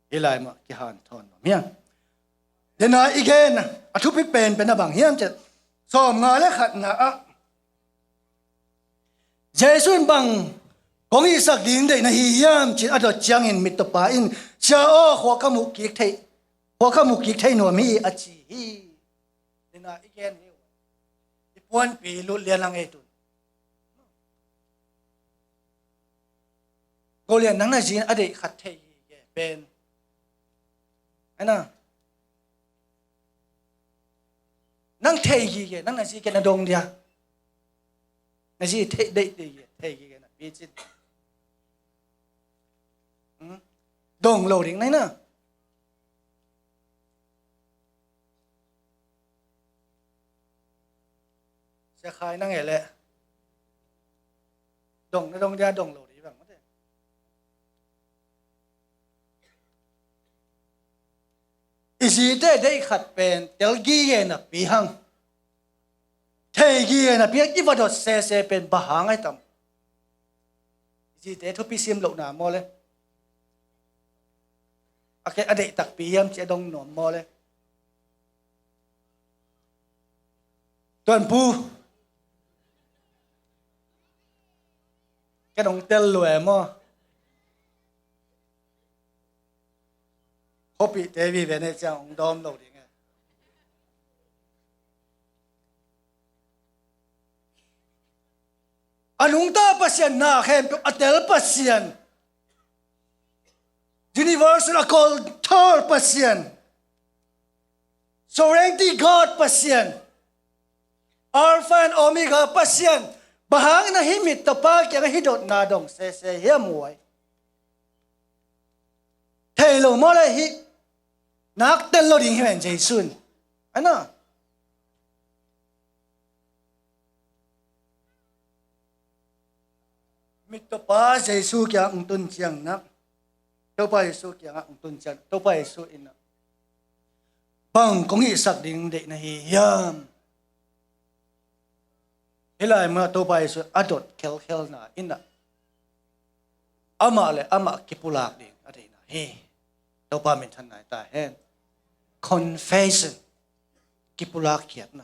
Hih lai mah kihanthawn nuam hi hang. Dena i gen a thupi penpen a bang hiam cih leh, sawmnga le khatna ah Jesu in bang kong hihsak ding deih na hi hiam, ci-in a dot ciangin mittawpa in, Sia aw, khua ka muh kik thei, khua ka muh kik thei nuam hi, a ci hi. Dena i gen hi. I puanpi lut lian a ngei tun. Goliath, nang na zi in a deih khat thei hi ke pen. Ana. Nang thei hi ke, nang na zi ke na dong dia. Na zi thei deih thei hi ke, thei hi ke na pi cin. Hmm? Dong lo ding nai na. Sia Khai, nang e leh. Dong, na dong dia dong lo ding bang mate. I zite deih khat pen tel gige napi hang, thei gige napi hang i va dot sese pen bang hang ai tam? I zite thupi sim lohna maw le? A ke a deih takpi hiam ci a dong nuam maw le? Tuanpu, ken hong tel lua e maw? Khuapihte vive nei ciang hong dawm lo ding e. A nungta Pasian, na khempeuh a tel Pasian, universal, a kol thar Pasian, sovereignty God Pasian, Alpha and Omega Pasian, bang hangin a hih mittawpa kiangah hih dotna dong sese hiam huai? Thei lo maw le hih? Nak tel lo ding hi ven Jesu in. Ana. Mittawpa Jesu kiangah hong tun ciangin ah, Topa Jesu kiangah hong tun ciangin, Topa Jesu in ah, bang kong hihsak ding deih na hi hiam? Hih lai munah Topa Jesu a dot khelkhelna in ah, amah le amah kipulak ding a deihna hi. Topa minthan nai ta hen. Confession. Kipulak khiatna.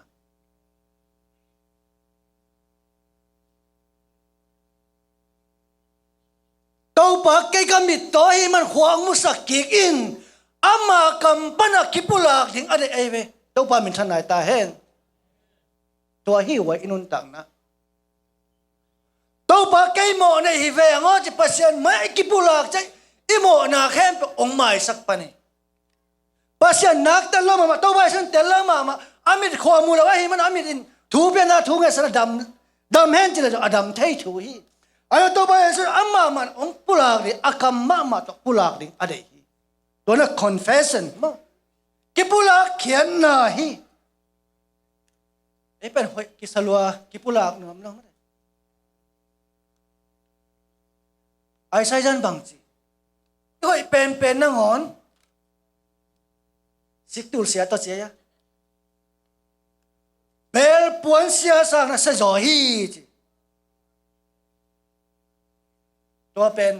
Topa, kei ka mittaw ahih man khua hong musak kik in, ama kam panah kipulak ding a deih ahi ve. Topa minthan nai ta hen. Tua hi uh a i nuntakna. Topa, kei mawh nei hi veng aw ci Pasian mai i kipulak ciang i mawhna khempeuh hong maisak pan hi. Pasian nak tel lo mahmah, Topa Jesu in tel lo mahmah, a mit khua mu lo ahih man a mit in thu pianna thu ngetsan a dam, dam hen ci le zong a dam thei thu hi. A lo Topa Jesu in amah man hong pulak ding, a kam mahmah tawh pulak ding a deih hi. Tua na confession maw? Kipulak khiatna hi. Ei pen hoih kisa lua, kipulak nuam lo. Isaiah in bang ci? I hoih penpen nangawn siktul sia tawh ci a, beel puan sia sang na sia zaw hi ci. Tua pen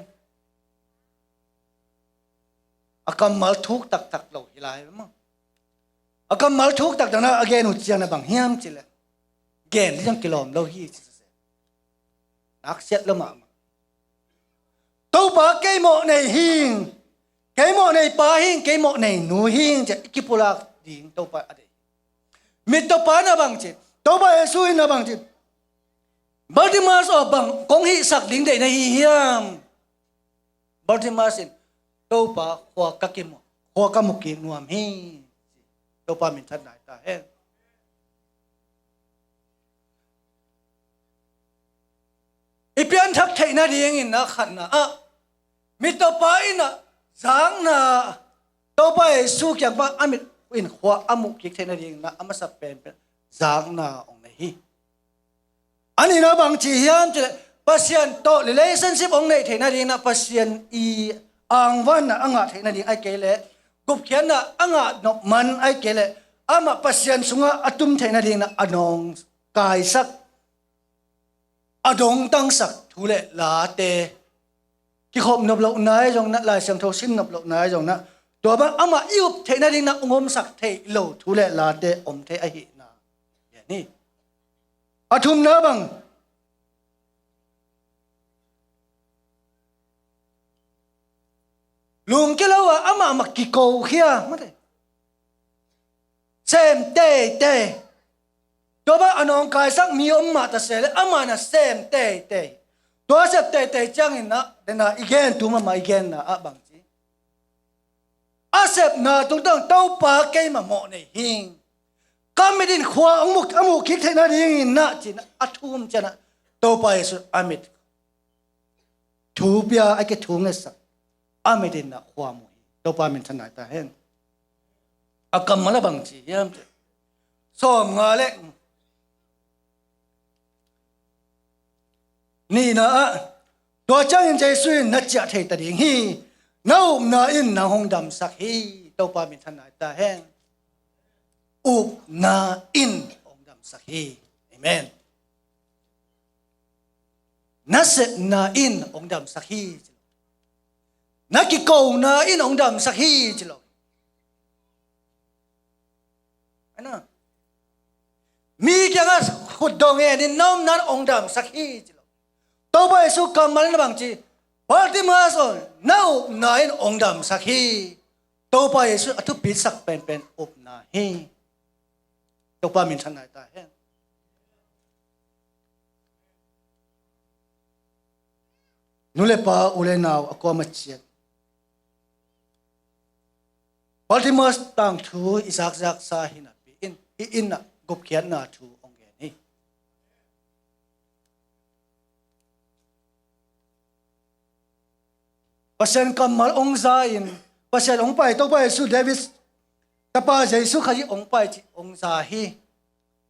a kammal thuk taktak lo hi lai maw. A kammal thuk taktak na a gen uh ciang na bang hiam cileh, gen ding kilawm lo hi ci sese. Naksiat lo mahmah. Topa kei mawh nei hing, kei mawh nei pa hing, kei mawh nei nu hing ci a i kipulak ding Topa a deih. Mittawpa na bang ci, Topa Jesu in na bang ci, Bartimaeus aw, bang kong hihsak ding deih na hi hiam? Bartimaeus in, Topa, khua ka kimu, khua ka mu kik nuam hi. Topa minthanna hi ta hen. I pianthak theih nadingin na khatna ah, mittawpa in a zakna, Topa Jesu kiang pan a mit in khua a muh kik theih nadingin na a masa penpen zakna hong nei hi. A nihna bang ci hiam cileh, Pasian tawh relationship hong neih theih nadingin na Pasian i angvanna a ngah theih nading ahih kei leh, gupkhiatna a ngah nop man ahih kei leh, amah Pasian sungah a tum theih nadingin na a nawng kaisak, a dongtangsak thu le late, kikhop nop loh nai zong na, Lai Siangtho sim nop loh nai zong na, tua bang amah i up theih nading na hong omsak theih lo thu le late om thei ahihna. Hi a thumna bang, lungkia lo a amah mah kiko khia, mate. Sem teitei. Tua bang a nawngkaisak mi om mah ta se le, amah na sem teitei. Tua sep teitei ciangin na, dena i gen tu mahmah i genna ah bang ci, a sepna tungtang Topa keimah mawh nei hing. Ka mit in khua hong mu, a muh kik theih nadingin na ci na, a thum ciang na, Topa Jesu a mit thu pia, a ke thu ngetsak, a mit in na khua mu hi. Topa minthanna hi ta hen. A kammal a bang ci hiam ci, sawm nga le nihna ah, tua ciangin Jesu in na ciah thei ta ding hi. Na upna in na hong damsak hi. Topa minthanna hi ta hen. Upna in hong damsak hi. Amen. Na sepna in hong damsak hi ci lo. Na kikona in hong damsak hi ci lo. Ana, mi kiangah khut dong ngenin na omna in hong damsak hi ci lo. Topa Jesu kammal in a bang ci, Bartimaeus aw, na upna in hong damsak hi. Topa Jesu a thupitsak penpen upna hi. Topa minthanna hi ta hen. Nu le pa, u le nau, a kuama ciat, Bartimaeus tangthu i zakzaksa hi napi in, hih in a gupkhiatna thu hong gen hi. Pasian kammal hong za in, Pasian hong pai, Topa Jesu, David tapa Jesu Khazih hong pai cih hong za hi.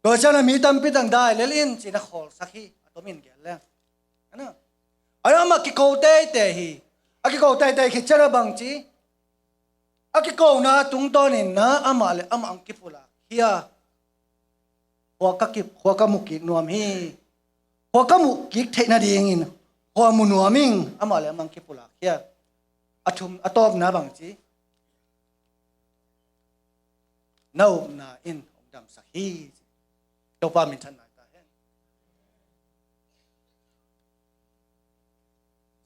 Tua ciang a mi tampi tang dai lel in ci na khawlsak hi, a tomin gel leng. Ana, ana amah kiko teitei hi. A kiko teitei khit ciang a bang ci, a kikona tungtawnin na amah le amah ang kipulak hi a, khua ka kip, khua ka mu kik nuam hi. Khua ka mu kik theih nadingin khua mu nuam ing, amah le amah ang kipulak hi a. A thum, a tawpna bang ci, na upna in hong damsak hi. Topa minthanna hi ta hen.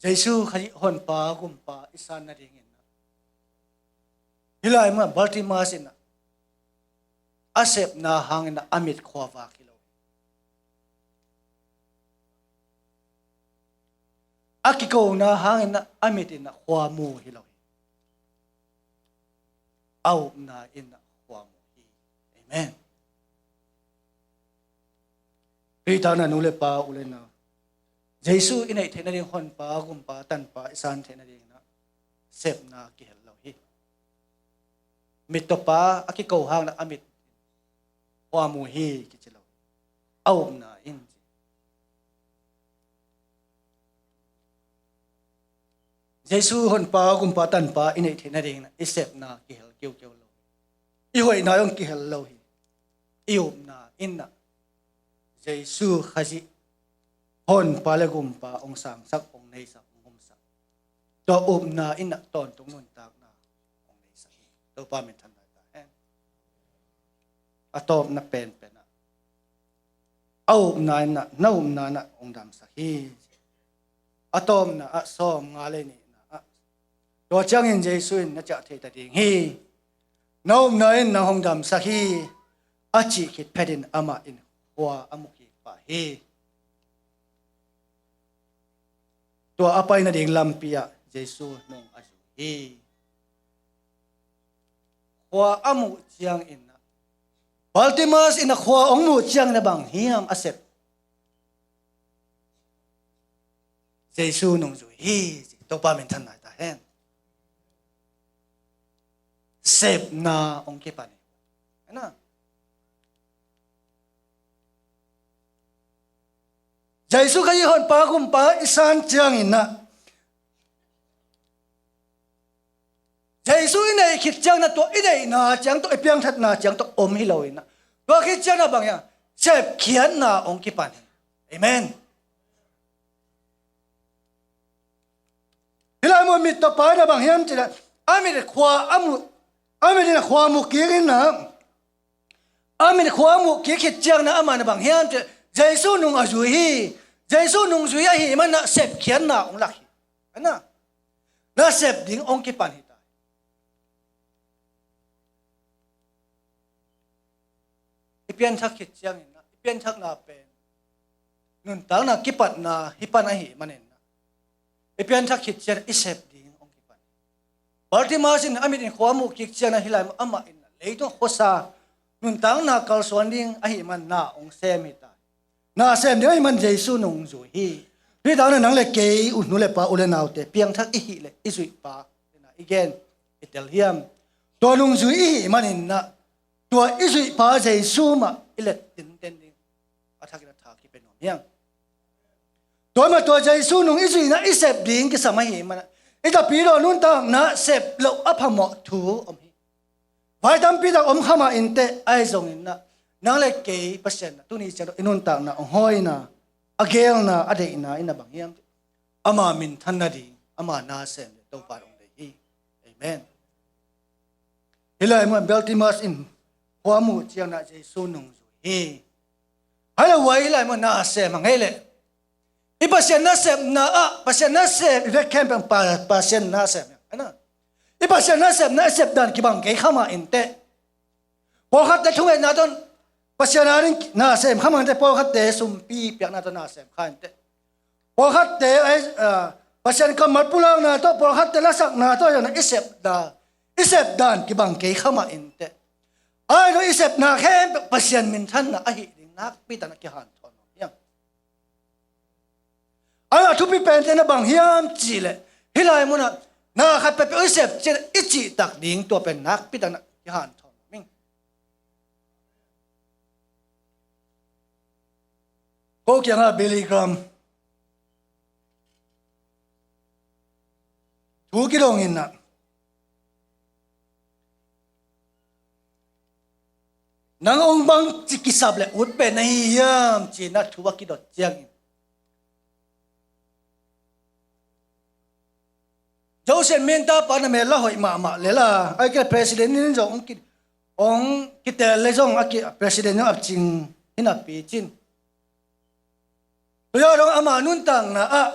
Jesu Khazih Honpa, Gumpa i san nadingin na, hih lai mah Bartimaeus in a, a sepna hangin a, a mit khua vak hi lo hi. A kikona hangin a, a mit in a khua mu hi lo hi. A upna in a khua mu hi. Amen. Khrih tangthu nu le pa, u le nau, Jesu i neih theih nading, Honpa, Gumpa, Tanpa i san theih nading na, sepna kihel lo hi. Mittawpa a kiko hang na a mit khua mu hi kici lo. a upna in. Jesu honpa, gumpa, tanpa i neih theih nadingin i sepna kihel kiukeu lo. I hoihna hong kihel lo hi. I upna in ah Jesu Khazih honpa le gumpa hong sangsak, hong neisak, hong humsak. Tua upna in ah tawntung nuntakna hong neisak hi. Topa minthanna ta hen. A tawpna penpen ah a upna in ah, na upna in ah hong damsak hi. A tawpna ah sawm nga le nihna ah, tua ciangin Jesu in na ciah thei ta ding hi. Na upna in nang hong damsak hi, a cih khit phetin amah in khua a mu kik pah hi. Tua a pai nading lampi ah Jesu nung a zui hi. Khua a muh ciangin ah, Bartimaeus in a khua hong muh ciangin a bang hiam a sep? Jesu nungzui hi, ci. Topa minthanna ta hen. Sepna hong kipan hi. Ahi na? Jesu Khazih honpa gumpa i san ciangin ah, Jesu i neih khit ciangin ah, tua i neihna ciang tawh, i piangthakna ciang tawh om hi lo in ah, tua khit ciangin ah bang hiam? Sepkhiatna hong kipan hi. Amen. Hih lai mun mittawpa in ah bang hiam cih leh, a mit khua a mu, a mit in a khua mu kik in ah, a mit khua a mu kik khit ciangin ah amah in ah bang hiam cih leh, Jesu nung a zui hi. Jesu nungzui ahih manin ah sepkhiatna hong lak hi. Ahi na? Na sep ding hong kipan hi ta. I pianthak khit ciangin ah, i pianthakna pen nuntakna kipatna hi pan ahih manin ah, i pianthak khit ciang i sep ding hong kipan. Bartimaeus in a mit in khua a muh kik ciangin ah, hih lai mun amah in ah leitung khuasa nuntakna kalsuan ding ahih manin na hong sem hi ta. Na sem ding ahih manin Jesu nungzui hi. Hih dan ah nang le kei, u nu le pa, u le naute, piangthak i hih leh i zuihpa, i gen, i tel hiam? Tua nungzui i hih manin ah, tua i zuihpa Jesu mah i let tinten ding a thakin a tha kipia nuam hi hang. Tua mah tua Jesu nung i zuihna i sep ding kisam ahih manin ah, i tapidaw nuntakna sep loh a phamawh thu om hi. Vai tampi tak om kha mah inteh, ahi zongin ah, nang le kei Pasian in ah tuni ciang i nuntakna hong hawina, a geelna, a deihna in ah bang hiam? Ama minthan nading, ama na sem ding Topa in hong deih hi. Amen. Hih lai mun Bartimaeus in khua a muh ciangin ah Jesu nungzui hi. Ahi lo, hih lai mun na sem hang ei leh, i Pasian nasepna ah, Pasian nasep i vek khempeuh Pa, Pasian nasep hi hang. Ahi na? I Pasian nasepna i sep dan kibang kei kha mah inteh. Pawlkhatte thungetna tawh Pasian ading na sem kha mah inteh, pawlkhatte sumpi piakna tawh na sem kha inteh. Pawlkhatte ahi, ah, Pasian kammal pulakna tawh, pawlkhatte lasakna tawh zong i sep dan, i sep dan kibang kei kha mah inteh. Ahi zong i sepna khempeuh Pasian minthanna ahih ding nakpi takin kihanthawn nuam hi hang. Ahi na? Thupi pen te na bang hiam cih leh, hih lai mun ah na khat peuhpeuh i sep ciang i cihtak ding, tua pen nakpi takin kihanthawn nuam ing. Ko kiangah Billy Graham thu kidong in ah, nang hong bangci kisap leh ut pen na hi hiam, ci-in ah thu a kidot ciangin, Joseph Smith tapa na mel la hoih mahmah lel a, ahih kei leh president in zong hong ki, hong kiteel leh zong a ki, president zong a cing hi napi cin, tua zong ama nuntakna ah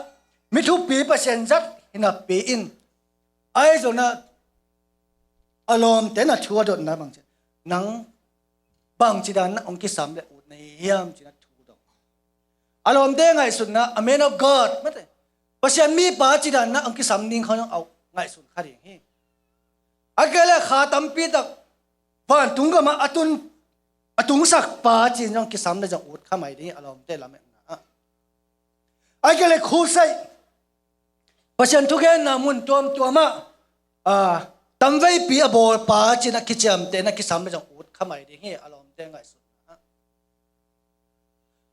mi thupi, Pasian zat hi napi in, ahi zongin ah a lawmte na thu a dotna bang ci, nang bangci dan na hong kisam leh ut na hi hiam, ci-in ah thu dong. A lawmte ngaihsutna, a man of God, mate, Pasian mipa ci dan na hong kisam ding khawng zong a ngaihsun kha ding hi. Ahih kei leh kha tampi tak vantung gamah a tun, a tungsakpa ci-in zong kisam leh zong ut kha mai ding hi, a lawmte lametna ah. Ahih kei leh khusai, Pasian thugenna mun tuamtuam ah, ah, tamveipi a bawlpa ci-in ah kiciamteh na kisam leh zong ut kha mai ding hi, a lawmte ngaihsutna ah.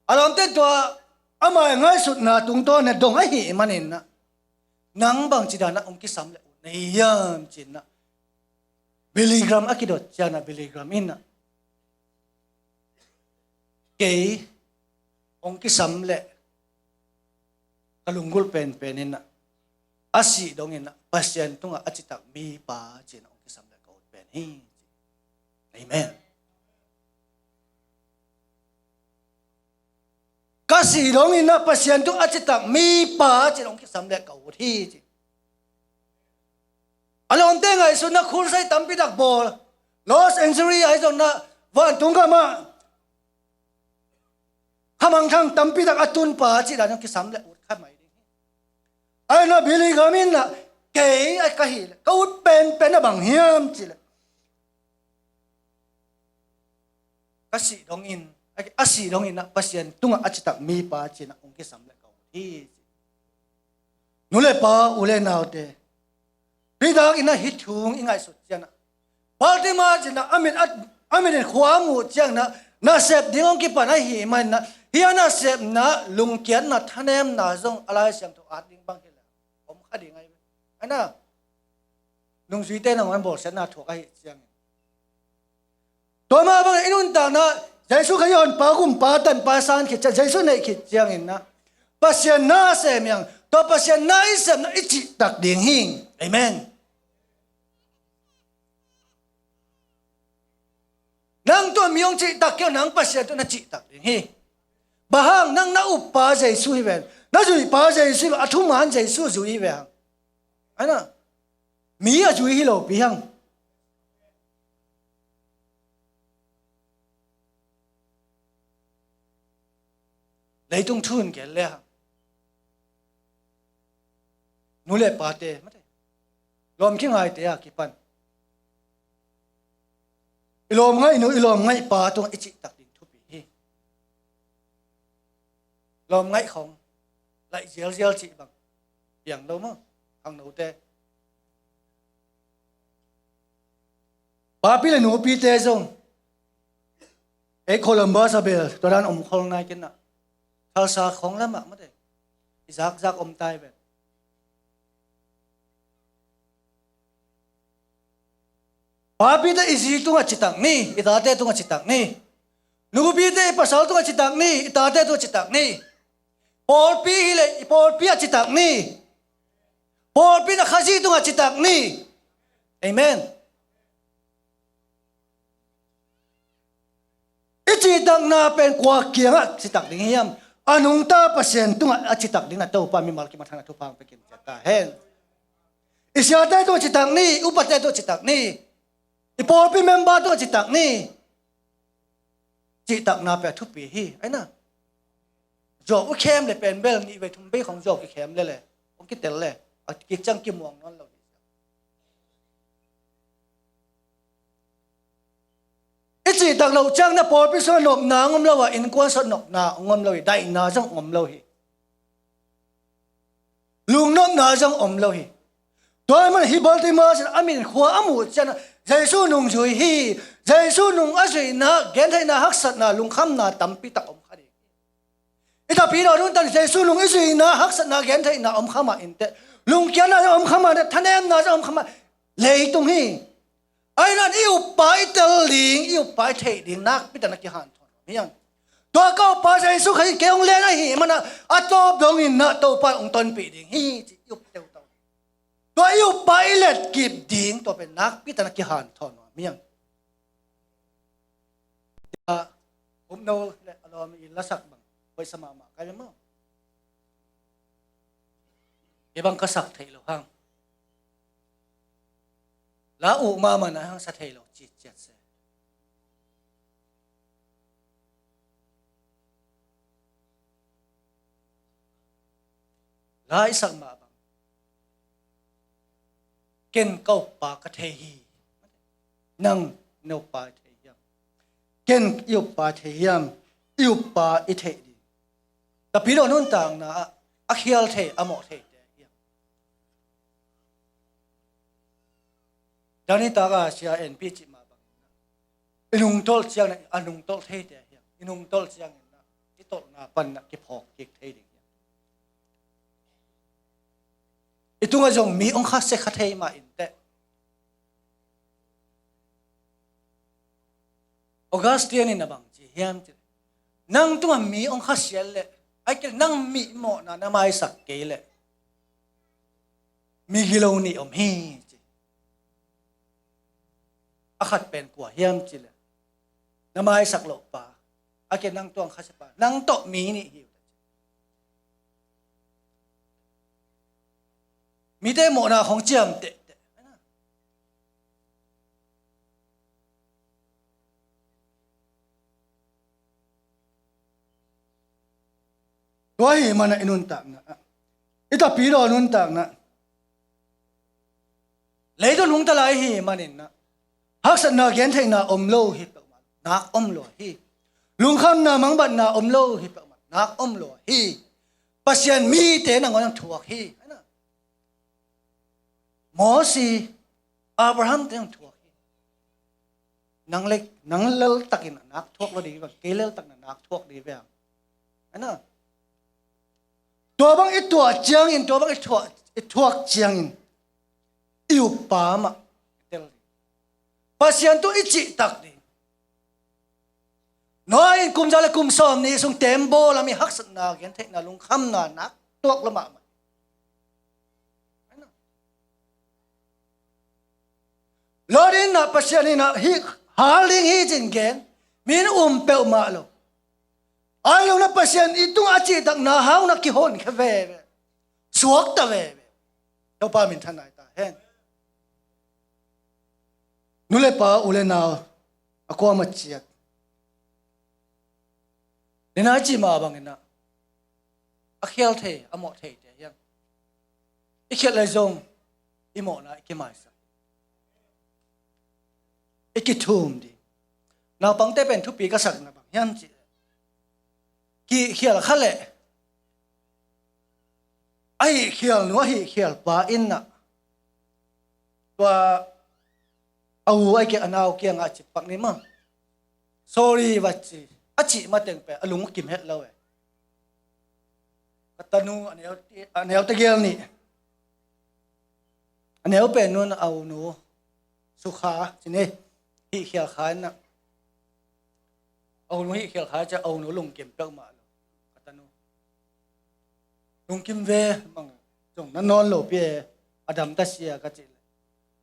A lawmte tua amah i ngaihsutna tungtawn a dong ahih manin ah, nang bangci dan ah hong kisam le ut na hi hiam ci-in ah, Billy Graham a kidot ciangin ah, Billy Graham in ah, kei hong kisam le ka lunggulh penpen in ah, a sih dongin ah Pasian tungah a citak mipa ci-in ah hong kisam le ka ut pen hi. Amen. Ka sih dongin ah Pasian tungah a citak mipa ci-in ah hong kisam le ka ut hi ci. A lawmte ngaihsutna khulsai tampi tak bawl, lost and injury ahi zongin ah, vantung gamah khamangthang tampi tak a tunpa cih dan hong kisam le ut kha mai ding hi. Ahi na Billy Graham in ah, kei a ka hih leh ka ut penpen a bang hiam cih leh, ka sih dongin, a sih dongin ah Pasian tungah a citak mipa ci-in ah hong kisam le ka ut hi. Nu le pa, u le naute, pi dak in ah hih thu i ngaihsut ciangin ah, Baltimore ci-in ah a mit, a, a mit in khua a muh ciangin ah, nasep ding hong kipan ahih manin ah, hih a nasepna lungkiatna thanemna zong a Lai Siangtho at ding bang hi leh om kha ding ahi ve. Ahi na, nungzuite nangawn bawlsiatna thuak ahih ciangin, tua mah bangin i nuntakna Jesu Khrih i honpa, gumpa, tanpa san khit ciang, Jesu neih khit ciangin ah, Pasian na sem hi hang. Tua Pasian na i sepna i cihtak ding hi. Amen. Nang tua mi hong cihtak kei un, nang Pasian tua na cihtak ding hi. Bang hang? Nang na uppa Jesu hi ven. Na zuihpa Jesu hi ven. A thuman Jesu zui hi ve hang. Ahi na, mi a zui hi lopi hang. Leitung thu in gel le hang, nu le pate, mate, lawm kingaite a kipan i lawm ngaihnu, i lawm ngaihpa tungah i cihtak ding thupi hi. Lawm ngaih khong laih zialzial cih bang piang lo maw? Khangnote, papi le nupite zong, ei, Columbus a bel tua dan om khol nai kei in ah, Tulsa khong lamah mate, i zakzak om tai ven. Papite i zi tungah citak ni, i tate tungah citak ni. Nupite i pasal tungah citak ni, i tate tungah citak ni. Pawlpi hi leh i pawlpi ah citak ni. Pawlpi in a Khazih tungah citak ni. Amen. I cihtakna pen kua kiangah citak ding hiam? A nungta Pasian tungah a citak ding na Topa mimal kimat hangin a thupha hong pia kimciat ta hen. I siate tungah citak ni, i upate tungah citak ni, i pawlpi member tungah citak ni. Cihtakna pen a thupi hi, ahi na. Zuau i khem le pen bel nih vei thum vei khong zuau kikhem le le, hong kitel le, a kik ciang kimuang nawn lo hi. I cihtak loh ciang na pawlpi sungah nopna hong om lo a, innkuan sungah nopna hong om lo hi, daihna zong hong om lo hi. Lungnopna zong om lo hi. Tua ahih manin hih Baltimore sin a min khua a muh ciangin Jesu nungzui hi. Jesu nung a zuihna, gentheihna, haksatna, lungkhamna tampi tak om kha ding hi. I tapidaw nuntak Jesu nung i zuihna, haksatna, gentheihna om kha mah inteh, lungkiatna zong om kha mah inteh, thanemna zong om kha mah, leitung hi. Ahi zongin i uppa i tel ding, i uppa i theih ding nakpi takin a kihanthawn nuam hi hang. Tua ka uppa Jesu Khazih kei hong len ahih manin a tawp dongin na Topa in hong tonpih ding hi ci i up teuto. Tua i uppa i letkip ding tua pen nakpi takin a kihanthawn nuam hi hang. Tua upno le a lawm i lasak bang hoihsa mahmah ka hi ve maw? Kei bang ka sak theih lo hang. La uh mahmah na hang sa thei lo citciat se. La i sak mah bang, ken ka uppa ka thei hi. Nang na uppa i thei hiam? Ken i uppa thei hiam? I uppa i theih ding. Tapidaw nuntakna ah a khial thei, a mawh theite hiam? Dani taka sia enpi cih mah bangin na, i nungtolh ciangin a nungtolh theite hiam? I nungtolh ciangin na i tolhna panin ah kiphawk kik thei ding hi. I tungah zong mi hong khasia kha thei mah inteh. Augustine in a bang ci hiam cih leh, nang tungah mi hong khasia leh, ahih kei leh nang mi mawhna na maisak kei leh, migilo nih om hi ci. A khat pen kua hiam cih leh, na maisak loh pa, ahih kei leh nang tungah khasia pa, nang tawh mi nih hi uh. Mite mawhna khong ciamteh teh. Tua ahih manin i nuntakna, i tapidaw nuntakna, leitung nungta lai ahih manin ah, haksatna gentheihna om lo hi peuhmah, nak om lo hi. Lungkhamna mangbatna om lo hi peuhmah, nak om lo hi. Pasian mite nangawn thuak hi. Mosi, Abraham te thuak hi. Nang le, nang lel takin nak thuak lo ding hi bang, kei lel takin nak thuak ding hi bang. Ana. Tua bang i tuah ciangin, tua bang i thuak, i thuak ciangin, i uppa mah i tel ding. Pasian tungah i cihtak ding. Noah in kum za le kum sawm nih sung tembaw lam i haksatna gentheihna lungkhamna nak tuak lo mahmah. Lot in ah Pasian in ah hih hal ding hi ci-in gen, mi in um peuhmah lo. Ahi zongin ah Pasian i tungah a cihtakna hang un ah kihonkhia veve, suakta veve. Topa minthanna hi ta hen. Nu le pa, u le nau, a kuamah ciat, nidang i cih mah bangin ah, a khial thei, a mawh theite hi hang. I khialh leh zong i mawhna i kimaisak, i kithum ding. Naupangte pen thupi ka sakna bang hiam cih leh, kihkhial kha leh, a hihkhial nu, a hihkhial pa in ah, tua a u ahih kei leh a nau kiangah a cih pak ni maw, sorry va ci. A cih mateng pen a lung kim het lo e. Ka tanu a neu, a neu tegel nih, a neu pen nu in a u nu sukha ci ni, hihkhial kha in ah, a u nu hihkhial kha ciang a u nu lungkim peuhmah lo. Ka tanu lungkim ve, mang zong na nawn lo pi e, a dam ta sia ka cih leh,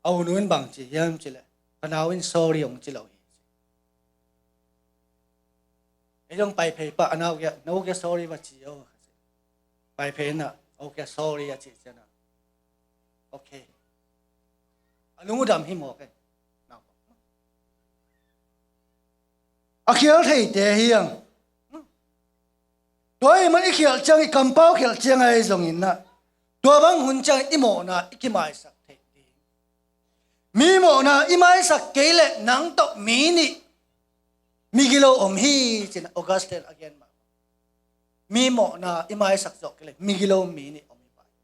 a u nu in bang ci hiam cih leh, ka nau in sorry hong ci lo hi. Ei zong Paiphei pah a nau kiangah, na u kiangah sorry va ci o. Paiphei in ah a u kiangah sorry a cih ciangin ah, okay, a lung uh dam hi mawk e. A khial theite hi hang. Tua ahih manin i khialh ciang, i kampau khialh ciang ahi zongin ah, tua bang hun ciang i mawhna i kimaisak theih ding. Mi mawhna i maisak kei leh nang tawh mi nih migilo om hi ci-in ah Augustine a gen mah. Mi mawhna i maisak zawh kei leh migilo mi nih om hi pah hi.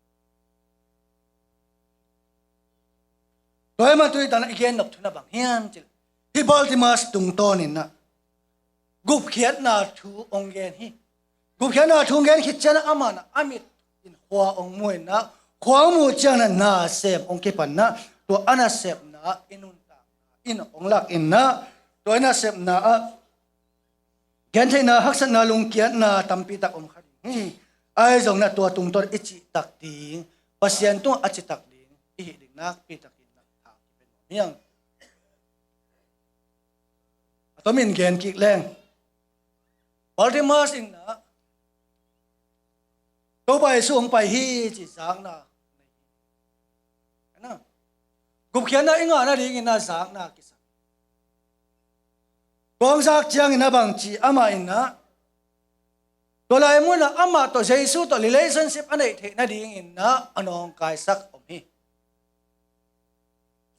Tua ahih manin tuni-in ah i gen nop thu na bang hiam cih leh, hih Bartimaeus tungtawnin ah gupkhiatna thu hong gen hi. Gupkhiatna thu hong gen khit ciangin ah amah in ah a mit in khua hong mu in ah, khua hong muh ciangin ah nasem hong kipan in ah, tua a nasepna ah i nuntakna in hong lak in ah, tua i nasepna ah gentheihna, haksatna, lungkiatna tampi tak om kha ding hi. Ahi zongin ah tua tungtawn i cihtak ding, Pasian tungah a cihtak ding i hih ding nakpi takin ah tha kipen nuam hi hang. A tomin gen kik leng, Bartimaeus in ah Topa Jesu hong pai hi ci-in zakna nei hi. Gupkhiatna i ngah nadingin ah zakna kisam. Tua hong zak ciangin ah bang ci, amah in ah tua lai munah amah tawh, Jesu tawh relationship a neih theih nadingin ah a nawngkaisak om hi.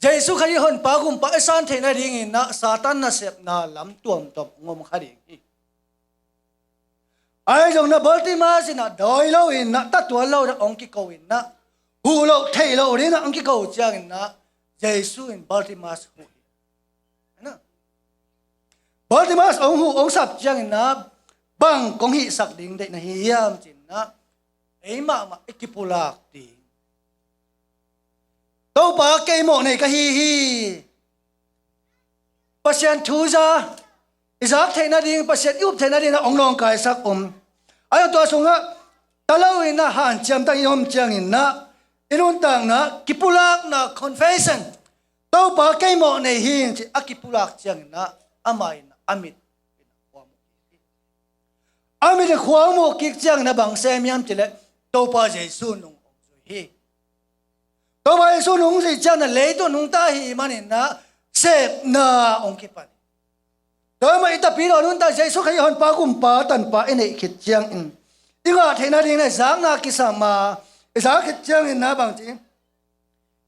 Jesu Khazih Honpa Gumpa i san theih nadingin ah Satan nasepna lam tuamtuam hong om kha ding hi. Ahi zongin ah Bartimaeus in ah dawi lo in ah, tatuan lo in ah hong kiko in ah, huh loh theih loh dingin ah hong kiko ciangin ah Jesu in Bartimaeus huh hi. Bartimaeus hong huh hong sap ciangin ah bang kong hihsak ding deih na hi hiam ci-in ah, ei mahmah i kipulak ding. Topa, kei mawh nei ka hi hi. Pasian thu za i zak theih nading, Pasian i up theih nading ah hong nawngkaisak om. Ahi zong tua sungah talo in ah hanciam tak i om ciangin ah, i nuntakna kipulakna, confession, Topa, kei mawh nei hi ci a kipulak ciangin ah, amah in ah a mit in ah khuang mu kik hi. A mit in khuang mu kik ciangin ah bang sem hiam cih leh, Topa Jesu nung hong zui hi. Topa Jesu nung zuih ciangin ah leitung nungta ahih manin ah sepna hong kipan hi. Tua mah i Tapidaw nuntak Jesu Khazih Honpa, Gumpa, Tanpa i neih khit ciangin, i ngah theih nading in ah i zakna kisam a, i zak khit ciangin ah bang ci,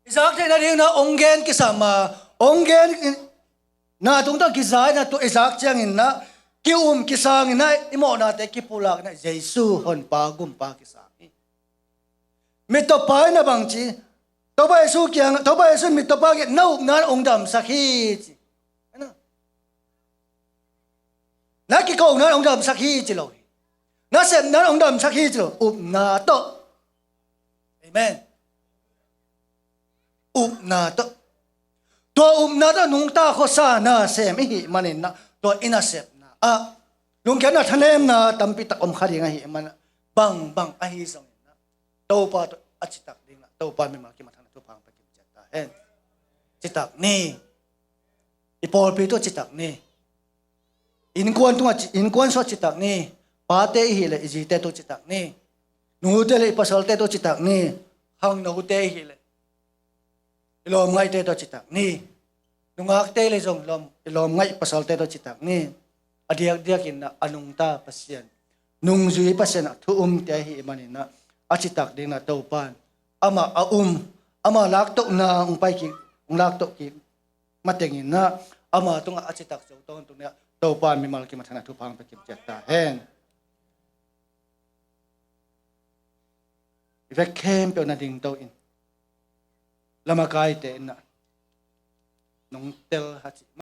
i zak theih nading in ah hong gen kisam a, hong gen in, na tungtawn kiza in ah tua i zak ciangin ah ki-um kisang in ah, i mawhnate kipulak in ah Jesu Honpa, Gumpa kisang hi. Mittawpa in ah bang ci, Topa Jesu kiang, Topa Jesu in mittawpa kiang, na upna in hong damsak hi ci. Na kikona in hong damsak hi ci lo hi. Na sepna in hong damsak hi ci lo. Upna tawh. Amen. Upna tawh. Tua upna tawh nungta khuasa na sem i hih manin ah, tua i nasepna ah lungkiatna, thanemna tampi tak om kha ding ahih manin ah, bangbang ahi zongin ah Topa tawh a citak ding ah, Topa mimal kimat thangna thupha hong pia kim ciat ta hen. Citak ni. I pawlpi tawh citak ni. Innkuan tungah ci, innkuan sungah citak ni. Pate i hih leh i zite tawh citak ni. Nute leh i pasalte tawh citak ni. Khangnote i hih leh i lawmngaihte tawh citak ni. Nungakte leh zong lawm, i lawmngaih pasalte tawh citak ni. A diakdiakin ah a nungta Pasian, nungzui Pasian ah thu umte ahih manin ah, a citak ding ah Topa in amah a um, amah laktohna hong pai kik, hong laktoh kik matengin ah, ama tungah a citak zo tawntung ni ah, Topa in mimal kimat thangna thupha hong pia kim ciat ta hen. I vek khempeuh na dingto in, lamakaite in ah nong tel ha cih